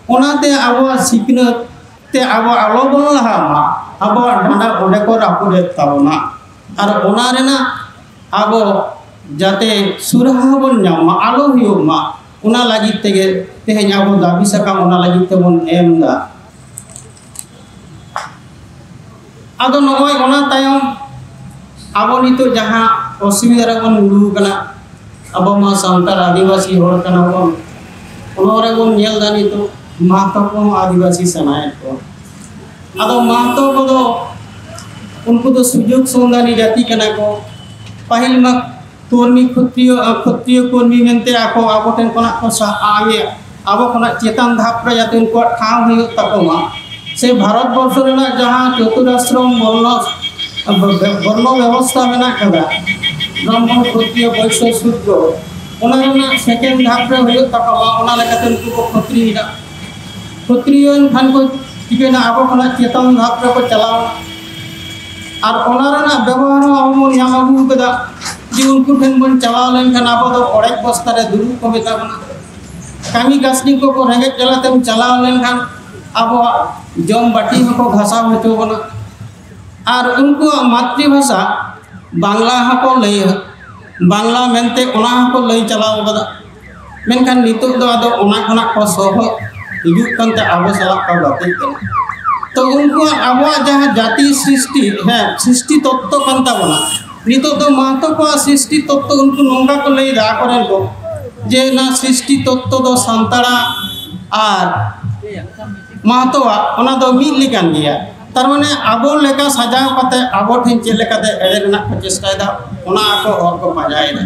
ᱚᱱᱟᱛᱮ ᱟᱵᱚᱣᱟᱜ ᱥᱤᱠᱷᱱᱟᱹᱛ ᱛᱮ ᱟᱵᱚ ᱟᱞᱚ ᱵᱚᱱ ᱞᱟᱦᱟᱜ ᱢᱟ, ᱟᱵᱚᱣᱟᱜ ᱰᱟᱸᱰᱟ ᱚᱸᱰᱮ ᱠᱚ ᱨᱟᱹᱯᱩᱫᱮᱫ ᱛᱟᱵᱚᱱᱟ᱾ ᱟᱨ ᱚᱱᱟ ᱨᱮᱱᱟᱜ ᱟᱵᱚ ᱡᱟᱛᱮ ᱥᱩᱨᱟᱦᱟ ᱵᱚᱱ ᱧᱟᱢ ᱢᱟ, ᱟᱞᱚ ᱦᱩᱭᱩᱜ ᱢᱟ, ᱚᱱᱟ ᱞᱟᱹᱜᱤᱫ ᱛᱮᱜᱮ ᱛᱮᱦᱮᱧ ᱟᱵᱚ ᱫᱟᱹᱵᱤ ᱥᱟᱠᱟᱢ ᱚᱱᱟ ᱞᱟᱹᱜᱤᱫ ᱛᱮᱵᱚᱱ ᱮᱢ ᱮᱫᱟ᱾ ᱟᱫᱚ ᱱᱚᱜᱼᱚᱭ ᱚᱱᱟ ᱛᱟᱭᱚᱢ ᱟᱵᱚ ᱱᱤᱛᱚᱜ ᱡᱟᱦᱟᱸ ᱚᱥᱩᱵᱤᱫᱷᱟ ᱨᱮᱵᱚᱱ ᱧᱩᱨᱩ ᱠᱟᱱᱟ, ᱟᱵᱚ ᱢᱟ ᱥᱟᱱᱛᱟᱲ ᱟᱹᱫᱤᱵᱟᱹᱥᱤ ᱦᱚᱲ ᱠᱟᱱᱟ ᱵᱚᱱ, ᱚᱱᱟ ᱨᱮᱵᱚᱱ ᱧᱮᱞ ᱮᱫᱟ ᱱᱤᱛᱚᱜ ᱢᱟᱦᱛᱚ ᱠᱚᱦᱚᱸ ᱟᱹᱫᱤᱵᱟᱹᱥᱤ ᱥᱟᱱᱟᱭᱮᱫ ᱠᱚᱣᱟ᱾ ᱟᱫᱚ ᱢᱟᱦᱛᱚ ᱠᱚᱫᱚ ᱩᱱᱠᱩ ᱫᱚ ᱥᱩᱡᱳᱜᱽ ᱥᱚᱱᱫᱷᱟᱱᱤ ᱡᱟᱹᱛᱤ ᱠᱟᱱᱟ ᱠᱚ᱾ ᱯᱟᱹᱦᱤᱞ ᱢᱟ ᱠᱚᱨᱢᱤ ᱠᱷᱚᱛᱨᱤᱭᱚ, ᱟᱨ ᱠᱷᱚᱛᱨᱤᱭᱚ ᱠᱚᱨᱢᱤ ᱢᱮᱱᱛᱮ ᱟᱠᱚ ᱟᱵᱚ ᱴᱷᱮᱱ ᱠᱷᱚᱱᱟᱜ ᱠᱚ ᱥᱟᱦᱟᱜᱼᱟ, ᱟᱵᱚ ᱠᱷᱚᱱᱟᱜ ᱪᱮᱛᱟᱱ ᱫᱷᱟᱯ ᱨᱮ ᱡᱟᱛᱮ ᱩᱱᱠᱩᱣᱟᱜ ᱴᱷᱟᱶ ᱦᱩᱭᱩᱜ ᱛᱟᱠᱚ ᱢᱟ, ᱥᱮ ᱵᱷᱟᱨᱚᱛ ᱵᱚᱨᱥᱚ ᱨᱮᱱᱟᱜ ᱡᱟᱦᱟᱸ ᱪᱚᱛᱩᱨᱟᱥᱨᱚᱢ ᱵᱚᱨᱱᱚ, ᱵᱚᱨᱱᱚ ᱵᱮᱵᱚᱥᱛᱷᱟ ᱢᱮᱱᱟᱜ ᱠᱟᱫᱟ, ᱵᱨᱟᱦᱢᱚᱬ, ᱠᱷᱚᱛᱨᱤᱭᱚ, ᱵᱳᱭᱥᱭᱚ, ᱥᱩᱫᱨᱚ, ᱚᱱᱟ ᱨᱮᱱᱟᱜ ᱥᱮᱠᱮᱱᱰ ᱫᱷᱟᱯ ᱨᱮ ᱦᱩᱭᱩᱜ ᱛᱟᱠᱚ ᱢᱟ, ᱚᱱᱟ ᱞᱮᱠᱟᱛᱮ ᱩᱱᱠᱩ ᱠᱚ ᱠᱷᱚᱛᱨᱤᱭᱮᱱᱟ᱾ ᱠᱷᱚᱛᱨᱤᱭᱚ ᱮᱱ ᱠᱷᱟᱱ ᱠᱚ ᱪᱤᱠᱟᱹᱭᱮᱱᱟ, ᱟᱵᱚ ᱠᱷᱚᱱᱟᱜ ᱪᱮᱛᱟᱱ ᱫᱷᱟᱯ ᱨᱮᱠᱚ ᱪᱟᱞᱟᱣ ᱮᱱᱟ᱾ ᱟᱨ ᱚᱱᱟ ᱨᱮᱱᱟᱜ ᱵᱮᱵᱚᱦᱟᱨ ᱦᱚᱸ ᱟᱵᱚ ᱵᱚᱱ ᱧᱟᱢ ᱟᱹᱜᱩ ᱠᱟᱫᱟ, ᱡᱮ ᱩᱱᱠᱩ ᱴᱷᱮᱱ ᱵᱚᱱ ᱪᱟᱞᱟᱣ ᱞᱮᱱᱠᱷᱟᱱ ᱟᱵᱚ ᱫᱚ ᱚᱲᱮᱡ ᱵᱚᱥᱛᱟ ᱨᱮ ᱫᱩᱲᱩᱵ ᱠᱚ ᱢᱮᱛᱟ ᱵᱚᱱᱟ᱾ ᱠᱟᱹᱢᱤ ᱠᱟᱹᱥᱱᱤ ᱠᱚᱠᱚ ᱨᱮᱸᱜᱮᱡ ᱡᱟᱞᱟ ᱛᱮᱢ ᱪᱟᱞᱟᱣ ᱞᱮᱱᱠᱷᱟᱱ ᱟᱵᱚᱣᱟᱜ ᱡᱚᱢ ᱵᱟᱹᱴᱤ ᱦᱚᱸᱠᱚ ᱜᱷᱟᱥᱟᱣ ᱦᱚᱪᱚ ᱵᱚᱱᱟ᱾ ᱟᱨ ᱩᱱᱠᱩᱣᱟᱜ ᱢᱟᱛᱨᱤ ᱵᱷᱟᱥᱟ ᱵᱟᱝᱞᱟ ᱦᱚᱸᱠᱚ ᱞᱟᱹᱭᱟ, ᱵᱟᱝᱞᱟ ᱢᱮᱱᱛᱮ ᱚᱱᱟ ᱦᱚᱸᱠᱚ ᱞᱟᱹᱭ ᱪᱟᱞᱟᱣ ᱠᱟᱫᱟ᱾ ᱢᱮᱱᱠᱷᱟᱱ ᱱᱤᱛᱚᱜ ᱫᱚ ᱟᱫᱚ ᱚᱱᱟ ᱠᱷᱚᱱᱟᱜ ᱠᱚ ᱥᱚᱦᱚᱫ ᱦᱤᱡᱩᱜ ᱠᱟᱱᱛᱮ ᱟᱵᱚ ᱥᱟᱞᱟᱜ ᱠᱚ ᱜᱟᱛᱮᱜ ᱠᱟᱱᱟ᱾ ᱛᱚ ᱩᱱᱠᱩᱣᱟᱜ ᱟᱵᱚᱣᱟᱜ ᱡᱟᱦᱟᱸ ᱡᱟᱹᱛᱤ ᱥᱨᱤᱥᱴᱤ, ᱦᱮᱸ, ᱥᱨᱤᱥᱴᱤ ᱛᱚᱛᱛᱚ ᱠᱟᱱ ᱛᱟᱵᱚᱱᱟ᱾ ᱱᱤᱛᱚᱜ ᱫᱚ ᱢᱟᱦᱛᱚ ᱠᱚᱣᱟᱜ ᱥᱨᱤᱥᱴᱤ ᱛᱚᱛᱛᱚ ᱩᱱᱠᱩ ᱱᱚᱝᱠᱟ ᱠᱚ ᱞᱟᱹᱭᱫᱟ ᱟᱠᱚᱨᱮᱱ ᱠᱚ, ᱡᱮ ᱚᱱᱟ ᱥᱨᱤᱥᱴᱤ ᱛᱚᱛᱛᱚ ᱫᱚ ᱥᱟᱱᱛᱟᱲᱟᱜ ᱟᱨ ᱢᱟᱦᱛᱚᱣᱟᱜ ᱚᱱᱟ ᱫᱚ ᱢᱤᱫ ᱞᱮᱠᱟᱱ ᱜᱮᱭᱟ᱾ ᱛᱟᱨ ᱢᱟᱱᱮ ᱟᱵᱚ ᱞᱮᱠᱟ ᱥᱟᱡᱟᱣ ᱠᱟᱛᱮ ᱟᱵᱚ ᱴᱷᱮᱱ ᱪᱮᱫ ᱞᱮᱠᱟᱛᱮ ᱮᱲᱮ ᱨᱮᱱᱟᱜ ᱠᱚ ᱪᱮᱥᱴᱟᱭᱮᱫᱟ, ᱚᱱᱟ ᱟᱠᱚ ᱦᱚᱨ ᱠᱚ ᱯᱟᱸᱡᱟᱭᱮᱫᱟ᱾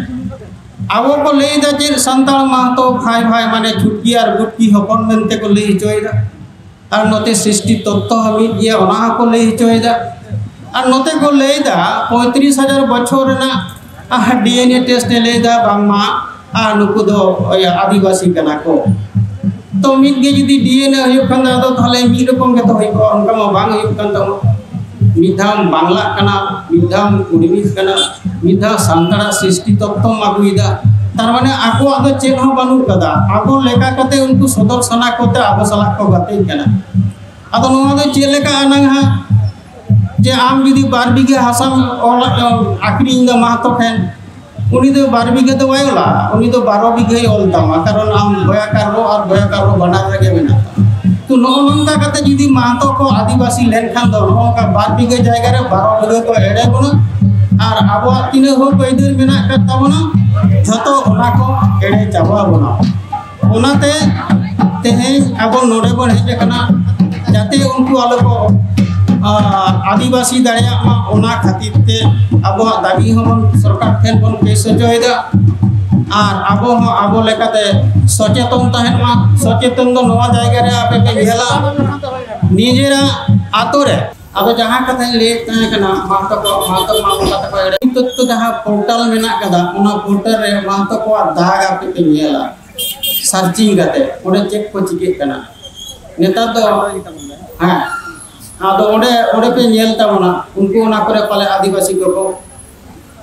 ᱟᱵᱚ ᱠᱚ ᱞᱟᱹᱭᱫᱟ ᱪᱮᱫ ᱥᱟᱱᱛᱟᱲ ᱢᱟᱦᱛᱚ ᱵᱷᱟᱭ ᱵᱷᱟᱭ ᱢᱟᱱᱮ ᱪᱷᱩᱴᱠᱤ ᱟᱨ ᱵᱩᱴᱠᱤ ᱦᱚᱯᱚᱱ ᱢᱮᱱᱛᱮ ᱠᱚ ᱞᱟᱹᱭ ᱦᱚᱪᱚᱭᱮᱫᱟ᱾ ᱟᱨ ᱱᱚᱛᱮ ᱥᱨᱤᱥᱴᱤ ᱛᱚᱛᱛᱚ ᱦᱚᱸ ᱢᱤᱫ ᱜᱮᱭᱟ, ᱚᱱᱟ ᱦᱚᱸᱠᱚ ᱞᱟᱹᱭ ᱦᱚᱪᱚᱭᱮᱫᱟ᱾ ᱟᱨ ᱱᱚᱛᱮ ᱠᱚ ᱞᱟᱹᱭᱫᱟ ᱯᱚᱸᱭᱛᱨᱤᱥ ᱦᱟᱡᱟᱨ ᱵᱚᱪᱷᱚᱨ ᱨᱮᱱᱟᱜ ᱰᱤ ᱮᱱ ᱮ ᱴᱮᱥᱴ ᱮ ᱞᱟᱹᱭᱫᱟ ᱵᱟᱝᱢᱟ ᱟᱨ ᱱᱩᱠᱩ ᱫᱚ ᱤᱭᱟᱹ ᱟᱹᱫᱤᱵᱟᱹᱥᱤ ᱠᱟᱱᱟ ᱠᱚ᱾ ᱛᱚ ᱢᱤᱫ ᱜᱮ ᱡᱩᱫᱤ ᱰᱤ ᱮᱱ ᱮ ᱦᱩᱭᱩᱜ ᱠᱷᱟᱱ ᱫᱚ ᱟᱫᱚ ᱛᱟᱦᱞᱮ ᱢᱤᱫ ᱨᱚᱠᱚᱢ ᱜᱮᱛᱚ ᱦᱩᱭ ᱠᱚᱜᱼᱟ, ᱚᱱᱠᱟ ᱢᱟ ᱵᱟᱝ ᱦᱩᱭᱩᱜ ᱠᱟᱱ ᱛᱟᱵᱚᱱᱟ᱾ ᱢᱤᱫ ᱫᱷᱟᱣ ᱵᱟᱝᱞᱟᱜ ᱠᱟᱱᱟ, ᱢᱤᱫ ᱫᱷᱟᱣ ᱩᱨᱢᱤᱡ ᱠᱟᱱᱟ, ᱢᱤᱫ ᱫᱷᱟᱣ ᱥᱟᱱᱛᱟᱲᱟᱜ ᱥᱨᱤᱥᱴᱤ ᱛᱚᱛᱛᱚᱢ ᱟᱹᱜᱩᱭᱮᱫᱟ᱾ ᱛᱟᱨ ᱢᱟᱱᱮ ᱟᱠᱚᱣᱟᱜ ᱫᱚ ᱪᱮᱫ ᱦᱚᱸ ᱵᱟᱹᱱᱩᱜ ᱠᱟᱫᱟ᱾ ᱟᱵᱚ ᱞᱮᱠᱟ ᱠᱟᱛᱮ ᱩᱱᱠᱩ ᱥᱚᱫᱚᱨ ᱥᱟᱱᱟ ᱠᱚᱛᱮ ᱟᱵᱚ ᱥᱟᱞᱟᱜ ᱠᱚ ᱜᱟᱛᱮᱜ ᱠᱟᱱᱟ᱾ ᱟᱫᱚ ᱱᱚᱣᱟ ᱫᱚ ᱪᱮᱫ ᱞᱮᱠᱟ ᱟᱱᱟᱝ ᱦᱟᱸᱜ? ᱡᱮ ᱟᱢ ᱡᱩᱫᱤ ᱵᱟᱨ ᱵᱤᱜᱷᱟᱹ ᱦᱟᱥᱟᱢ ᱚᱞ ᱟᱠᱷᱨᱤᱧ ᱫᱟ ᱢᱟᱦᱟᱛᱚ ᱴᱷᱮᱱ, ᱩᱱᱤ ᱫᱚ ᱵᱟᱨ ᱵᱤᱜᱷᱟᱹ ᱫᱚ ᱵᱟᱭ ᱚᱞᱟ, ᱩᱱᱤ ᱫᱚ ᱵᱟᱨᱚ ᱵᱤᱜᱷᱟᱹᱭ ᱚᱞ ᱛᱟᱢᱟ, ᱠᱟᱨᱚᱱ ᱟᱢ ᱵᱚᱭᱟᱠᱟᱨ ᱨᱚ ᱟᱨ ᱵᱚᱭᱟᱠᱟᱨ ᱨᱚ ᱵᱟᱱᱟᱨ ᱨᱮᱜᱮ ᱢᱮᱱᱟᱜ ᱛᱟᱢᱟ᱾ ᱛᱚ, ᱱᱚᱜᱼᱚ ᱱᱚᱝᱠᱟ ᱠᱟᱛᱮ ᱡᱩᱫᱤ ᱢᱟᱦᱟᱛᱚ ᱠᱚ ᱟᱹᱫᱤᱵᱟᱹᱥᱤ ᱞᱮᱱᱠᱷᱟᱱ ᱫᱚ, ᱱᱚᱜᱼᱚ ᱱᱚᱝᱠᱟ ᱵᱟᱨ ᱵᱤᱜᱷᱟᱹ ᱡᱟᱭᱜᱟ ᱨᱮ ᱵᱟᱨᱚ ᱵᱤᱜᱷᱟᱹ ᱠᱚ ᱮᱲᱮ ᱵᱚᱱᱟ᱾ ᱟᱨ ᱟᱵᱚᱣᱟᱜ ᱛᱤᱱᱟᱹᱜ ᱦᱚᱸ ᱟᱹᱭᱫᱟᱹᱨ ᱢᱮᱱᱟᱜ ᱟᱠᱟᱫ ᱛᱟᱵᱚᱱᱟ, ᱡᱷᱚᱛᱚ ᱚᱱᱟ ᱠᱚ ᱮᱲᱮ ᱪᱟᱵᱟ ᱵᱚᱱᱟ᱾ ᱚᱱᱟᱛᱮ ᱛᱮᱦᱮᱧ ᱟᱵᱚ ᱱᱚᱰᱮ ᱵᱚᱱ ᱦᱮᱡ ᱟᱠᱟᱱᱟ, ᱡᱟᱛᱮ ᱩᱱᱠᱩ ᱟᱞᱚ ᱠᱚ, ᱟᱨ ᱟᱹᱫᱤᱵᱟᱹᱥᱤ ᱫᱟᱲᱮᱭᱟᱜ ᱢᱟ, ᱚᱱᱟ ᱠᱷᱟᱹᱛᱤᱨ ᱛᱮ ᱟᱵᱚᱣᱟᱜ ᱫᱟᱹᱵᱤ ᱦᱚᱸᱵᱚᱱ ᱥᱚᱨᱠᱟᱨ ᱴᱷᱮᱱ ᱵᱚᱱ ᱯᱮᱥ ᱦᱚᱪᱚᱭᱮᱫᱟ᱾ ᱟᱨ ᱟᱵᱚ ᱦᱚᱸ ᱟᱵᱚ ᱞᱮᱠᱟᱛᱮ ᱥᱚᱪᱮᱛᱚᱱ ᱛᱟᱦᱮᱱ ᱢᱟ᱾ ᱥᱚᱪᱮᱛᱚᱱ ᱫᱚ ᱱᱚᱣᱟ ᱡᱟᱭᱜᱟ ᱨᱮ ᱟᱯᱮ ᱯᱮ ᱧᱮᱞᱟ, ᱱᱤᱡᱮᱨᱟᱜ ᱟᱛᱳ ᱨᱮ᱾ ᱟᱫᱚ ᱡᱟᱦᱟᱸ ᱠᱟᱛᱷᱟᱧ ᱞᱟᱹᱭᱮᱫ ᱛᱟᱦᱮᱸ ᱠᱟᱱᱟ, ᱢᱟᱦᱛᱚ ᱠᱚ, ᱢᱟᱦᱛᱚ ᱢᱟ ᱚᱱᱠᱟ ᱛᱮᱠᱚ ᱮᱲᱮ᱾ ᱱᱤᱛᱚᱜ ᱫᱚ ᱡᱟᱦᱟᱸ ᱯᱳᱨᱴᱟᱞ ᱢᱮᱱᱟᱜ ᱠᱟᱫᱟ, ᱚᱱᱟ ᱯᱳᱨᱴᱟᱞ ᱨᱮ ᱢᱟᱦᱛᱚ ᱠᱚᱣᱟᱜ ᱫᱟᱜᱽ ᱟᱯᱮ ᱯᱮ ᱧᱮᱞᱟ, ᱥᱟᱨᱪᱤᱝ ᱠᱟᱛᱮ ᱚᱸᱰᱮ ᱪᱮᱫ ᱠᱚ ᱪᱤᱠᱟᱹᱜ ᱠᱟᱱᱟ ᱱᱮᱛᱟᱨ ᱫᱚ᱾ ᱦᱮᱸ, ᱟᱫᱚ ᱚᱸᱰᱮ, ᱚᱸᱰᱮ ᱯᱮ ᱧᱮᱞ ᱛᱟᱵᱚᱱᱟ, ᱩᱱᱠᱩ ᱚᱱᱟ ᱠᱚᱨᱮ ᱯᱟᱞᱮ ᱟᱹᱫᱤᱵᱟᱹᱥᱤ ᱠᱚᱠᱚ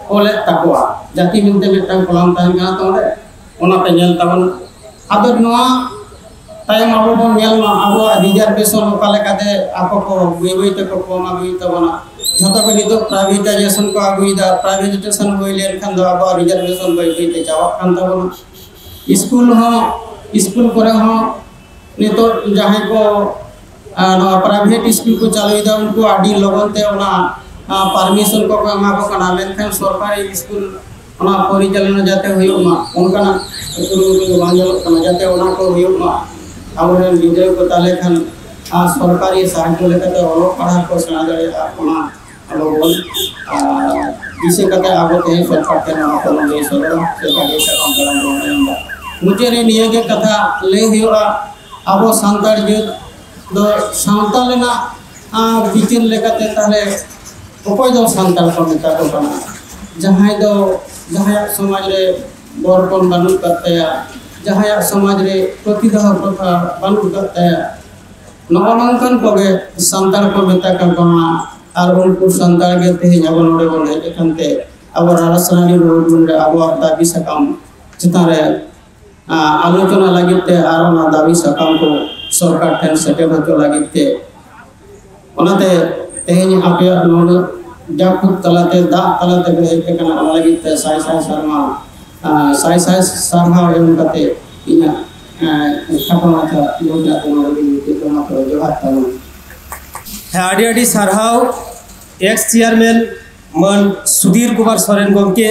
ᱚᱞᱮᱫ ᱛᱟᱠᱚᱣᱟ, ᱡᱟᱹᱛᱤ ᱢᱮᱱᱛᱮ ᱢᱤᱫᱴᱟᱝ ᱠᱚᱞᱚᱢ ᱛᱟᱦᱮᱱ ᱠᱟᱱᱟ ᱛᱚ ᱚᱸᱰᱮ, ᱚᱱᱟ ᱯᱮ ᱧᱮᱞ ᱛᱟᱵᱚᱱᱟ᱾ ᱟᱫᱚ ᱱᱚᱣᱟ ᱛᱟᱭᱚᱢ ᱟᱵᱚ ᱵᱚᱱ ᱧᱮᱞ ᱢᱟ, ᱟᱵᱚᱣᱟᱜ ᱨᱤᱡᱟᱨᱵᱷᱮᱥᱚᱱ ᱚᱠᱟ ᱞᱮᱠᱟᱛᱮ ᱟᱠᱚ ᱠᱚ ᱵᱟᱹᱭ ᱵᱟᱹᱭ ᱛᱮᱠᱚ ᱠᱚᱢ ᱟᱹᱜᱩᱭᱮᱫ ᱛᱟᱵᱚᱱᱟ᱾ ᱡᱷᱚᱛᱚ ᱜᱮ ᱱᱤᱛᱚᱜ ᱯᱨᱟᱭᱵᱷᱮᱴᱟᱭᱡᱮᱥᱚᱱ ᱠᱚ ᱟᱹᱜᱩᱭᱮᱫᱟ᱾ ᱯᱨᱟᱭᱵᱷᱮᱴᱟᱭᱡᱮᱥᱚᱱ ᱦᱩᱭ ᱞᱮᱱᱠᱷᱟᱱ ᱫᱚ ᱟᱵᱚᱣᱟᱜ ᱨᱤᱡᱟᱨᱵᱷᱮᱥᱚᱱ ᱵᱟᱹᱭ ᱵᱟᱹᱭ ᱛᱮ ᱪᱟᱵᱟᱜ ᱠᱟᱱ ᱛᱟᱵᱚᱱᱟ᱾ ᱥᱠᱩᱞ ᱦᱚᱸ, ᱥᱠᱩᱞ ᱠᱚᱨᱮ ᱦᱚᱸ ᱱᱤᱛᱚᱜ ᱡᱟᱦᱟᱸᱭ ᱠᱚ, ᱟᱨ ᱱᱚᱣᱟ ᱯᱨᱟᱭᱵᱷᱮᱴ ᱥᱠᱩᱞ ᱠᱚ ᱪᱟᱹᱞᱩᱭᱮᱫᱟ, ᱩᱱᱠᱩ ᱟᱹᱰᱤ ᱞᱚᱜᱚᱱ ᱛᱮ ᱚᱱᱟ, ᱟᱨ, ᱯᱟᱨᱢᱤᱥᱚᱱ ᱠᱚᱠᱚ ᱮᱢᱟ ᱠᱚ ᱠᱟᱱᱟ, ᱢᱮᱱᱠᱷᱟᱱ ᱥᱚᱨᱠᱟᱨᱤ ᱥᱠᱩᱞ ᱚᱱᱟ ᱯᱚᱨᱤᱪᱟᱞᱚᱱᱟ ᱡᱟᱛᱮ ᱦᱩᱭᱩᱜ ᱢᱟ, ᱚᱱᱠᱟᱱᱟᱜ ᱠᱩᱨᱩᱢᱩᱴᱩ ᱫᱚ ᱵᱟᱝ ᱧᱮᱞᱚᱜ ᱠᱟᱱᱟ, ᱡᱟᱛᱮ ᱚᱱᱟ ᱠᱚ ᱦᱩᱭᱩᱜ ᱢᱟ᱾ ᱟᱵᱚᱨᱮᱱ ᱜᱤᱫᱽᱨᱟᱹ ᱠᱚ ᱛᱟᱦᱚᱞᱮ ᱠᱷᱟᱱ, ᱟᱨ, ᱥᱚᱨᱠᱟᱨᱤ ᱥᱟᱦᱟᱡᱽᱡᱚ ᱞᱮᱠᱟᱛᱮ ᱚᱞᱚᱜ ᱯᱟᱲᱦᱟᱜ ᱠᱚ ᱥᱮᱬᱟ ᱫᱟᱲᱮᱭᱟᱜᱼᱟ, ᱚᱱᱟ ᱟᱞᱚ ᱵᱚᱱ, ᱟᱨ, ᱫᱤᱥᱟᱹ ᱠᱟᱛᱮ ᱟᱵᱚ ᱛᱮᱦᱮᱧ ᱥᱚᱨᱠᱟᱨ ᱴᱷᱮᱱ ᱚᱱᱟ ᱠᱚᱵᱚᱱ ᱞᱟᱹᱭ ᱥᱚᱫᱚᱨᱟ, ᱥᱮ ᱵᱷᱟᱜᱮ ᱥᱟᱠᱟᱢ ᱫᱟᱨᱟᱢ ᱵᱚᱱ ᱮᱢ ᱮᱫᱟ᱾ ᱢᱩᱪᱟᱹᱫ ᱨᱮ ᱱᱤᱭᱟᱹ ᱜᱮ ᱠᱟᱛᱷᱟ ᱞᱟᱹᱭ ᱦᱩᱭᱩᱜᱼᱟ, ᱟᱵᱚ ᱥᱟᱱᱛᱟᱲ ᱡᱟᱹᱛ ᱫᱚ ᱥᱟᱶᱛᱟ ᱨᱮᱱᱟᱜ, ᱟᱨ, ᱵᱤᱪᱟᱹᱨ ᱞᱮᱠᱟᱛᱮ ᱛᱟᱦᱞᱮ ᱚᱠᱚᱭ ᱫᱚ ᱥᱟᱱᱛᱟᱲ ᱠᱚ ᱢᱮᱛᱟ ᱠᱚ ᱠᱟᱱᱟ? ᱡᱟᱦᱟᱸᱭ ᱫᱚ, ᱡᱟᱦᱟᱸᱭᱟᱜ ᱥᱚᱢᱟᱡᱽ ᱨᱮ ᱵᱚᱨᱯᱚᱱ ᱵᱟᱹᱱᱩᱜ ᱟᱠᱟᱫ ᱛᱟᱭᱟ, ᱡᱟᱦᱟᱸᱭᱟᱜ ᱥᱚᱢᱟᱡᱽ ᱨᱮ ᱯᱨᱚᱛᱤᱫᱟᱦ ᱯᱨᱚᱛᱷᱟ ᱵᱟᱹᱱᱩᱜ ᱟᱠᱟᱫ ᱛᱟᱭᱟ, ᱱᱚᱜᱼᱚ ᱱᱚᱝᱠᱟᱱ ᱠᱚᱜᱮ ᱥᱟᱱᱛᱟᱲ ᱠᱚ ᱢᱮᱛᱟ ᱠᱚ ᱠᱟᱱᱟ᱾ ᱟᱨ ᱩᱱᱠᱩ ᱥᱟᱱᱛᱟᱲ ᱜᱮ ᱛᱮᱦᱮᱧ ᱟᱵᱚ ᱱᱚᱰᱮ ᱵᱚᱱ ᱦᱮᱡ ᱟᱠᱟᱱ ᱛᱮ, ᱟᱵᱚ ᱨᱟᱡᱽᱨᱟᱡᱽᱱᱤ ᱢᱩᱵᱷᱢᱮᱱᱴ ᱨᱮ ᱟᱵᱚᱣᱟᱜ ᱫᱟᱹᱵᱤ ᱥᱟᱠᱟᱢ ᱪᱮᱛᱟᱱ ᱨᱮ, ᱟ, ᱟᱞᱳᱪᱚᱱᱟ ᱞᱟᱹᱜᱤᱫ ᱛᱮ ᱟᱨ ᱚᱱᱟ ᱫᱟᱹᱵᱤ ᱥᱟᱠᱟᱢ ᱠᱚ ᱥᱚᱨᱠᱟᱨ ᱴᱷᱮᱱ ᱥᱮᱴᱮᱨ ᱦᱚᱪᱚ ᱞᱟᱹᱜᱤᱫ ᱛᱮ, ᱚᱱᱟᱛᱮ ᱛᱮᱦᱮᱧ ᱟᱯᱮᱭᱟᱜ ᱱᱚᱰᱮ ᱡᱟᱹᱯᱩᱫ ᱛᱟᱞᱟᱛᱮ, ᱫᱟᱜ ᱛᱟᱞᱟᱛᱮ ᱯᱮ ᱦᱮᱡ ᱟᱠᱟᱱᱟ, ᱚᱱᱟ ᱞᱟᱹᱜᱤᱫ ᱛᱮ ᱥᱟᱭ ᱥᱟᱭ ᱥᱟᱨᱦᱟᱣ᱾ ᱟᱨ ᱥᱟᱭ ᱥᱟᱭ ᱥᱟᱨᱦᱟᱣ ᱮᱢ ᱠᱟᱛᱮ ᱤᱧᱟᱹᱜ, ᱮᱸ, ᱠᱷᱟᱴᱚ ᱢᱟᱪᱷᱟ ᱱᱚᱰᱮ ᱱᱚᱰᱮ ᱜᱮ ᱢᱩᱪᱟᱹᱫ ᱫᱚ᱾ ᱢᱟ ᱛᱚᱵᱮ ᱡᱚᱦᱟᱨ ᱛᱟᱵᱚᱱ᱾ ᱦᱮᱸ, ᱟᱹᱰᱤ ᱟᱹᱰᱤ ᱥᱟᱨᱦᱟᱣ ex chairman ᱢᱟᱹᱱ ᱥᱩᱫᱷᱤᱨ ᱠᱩᱢᱟᱨ ᱥᱚᱨᱮᱱ ᱜᱚᱢᱠᱮ᱾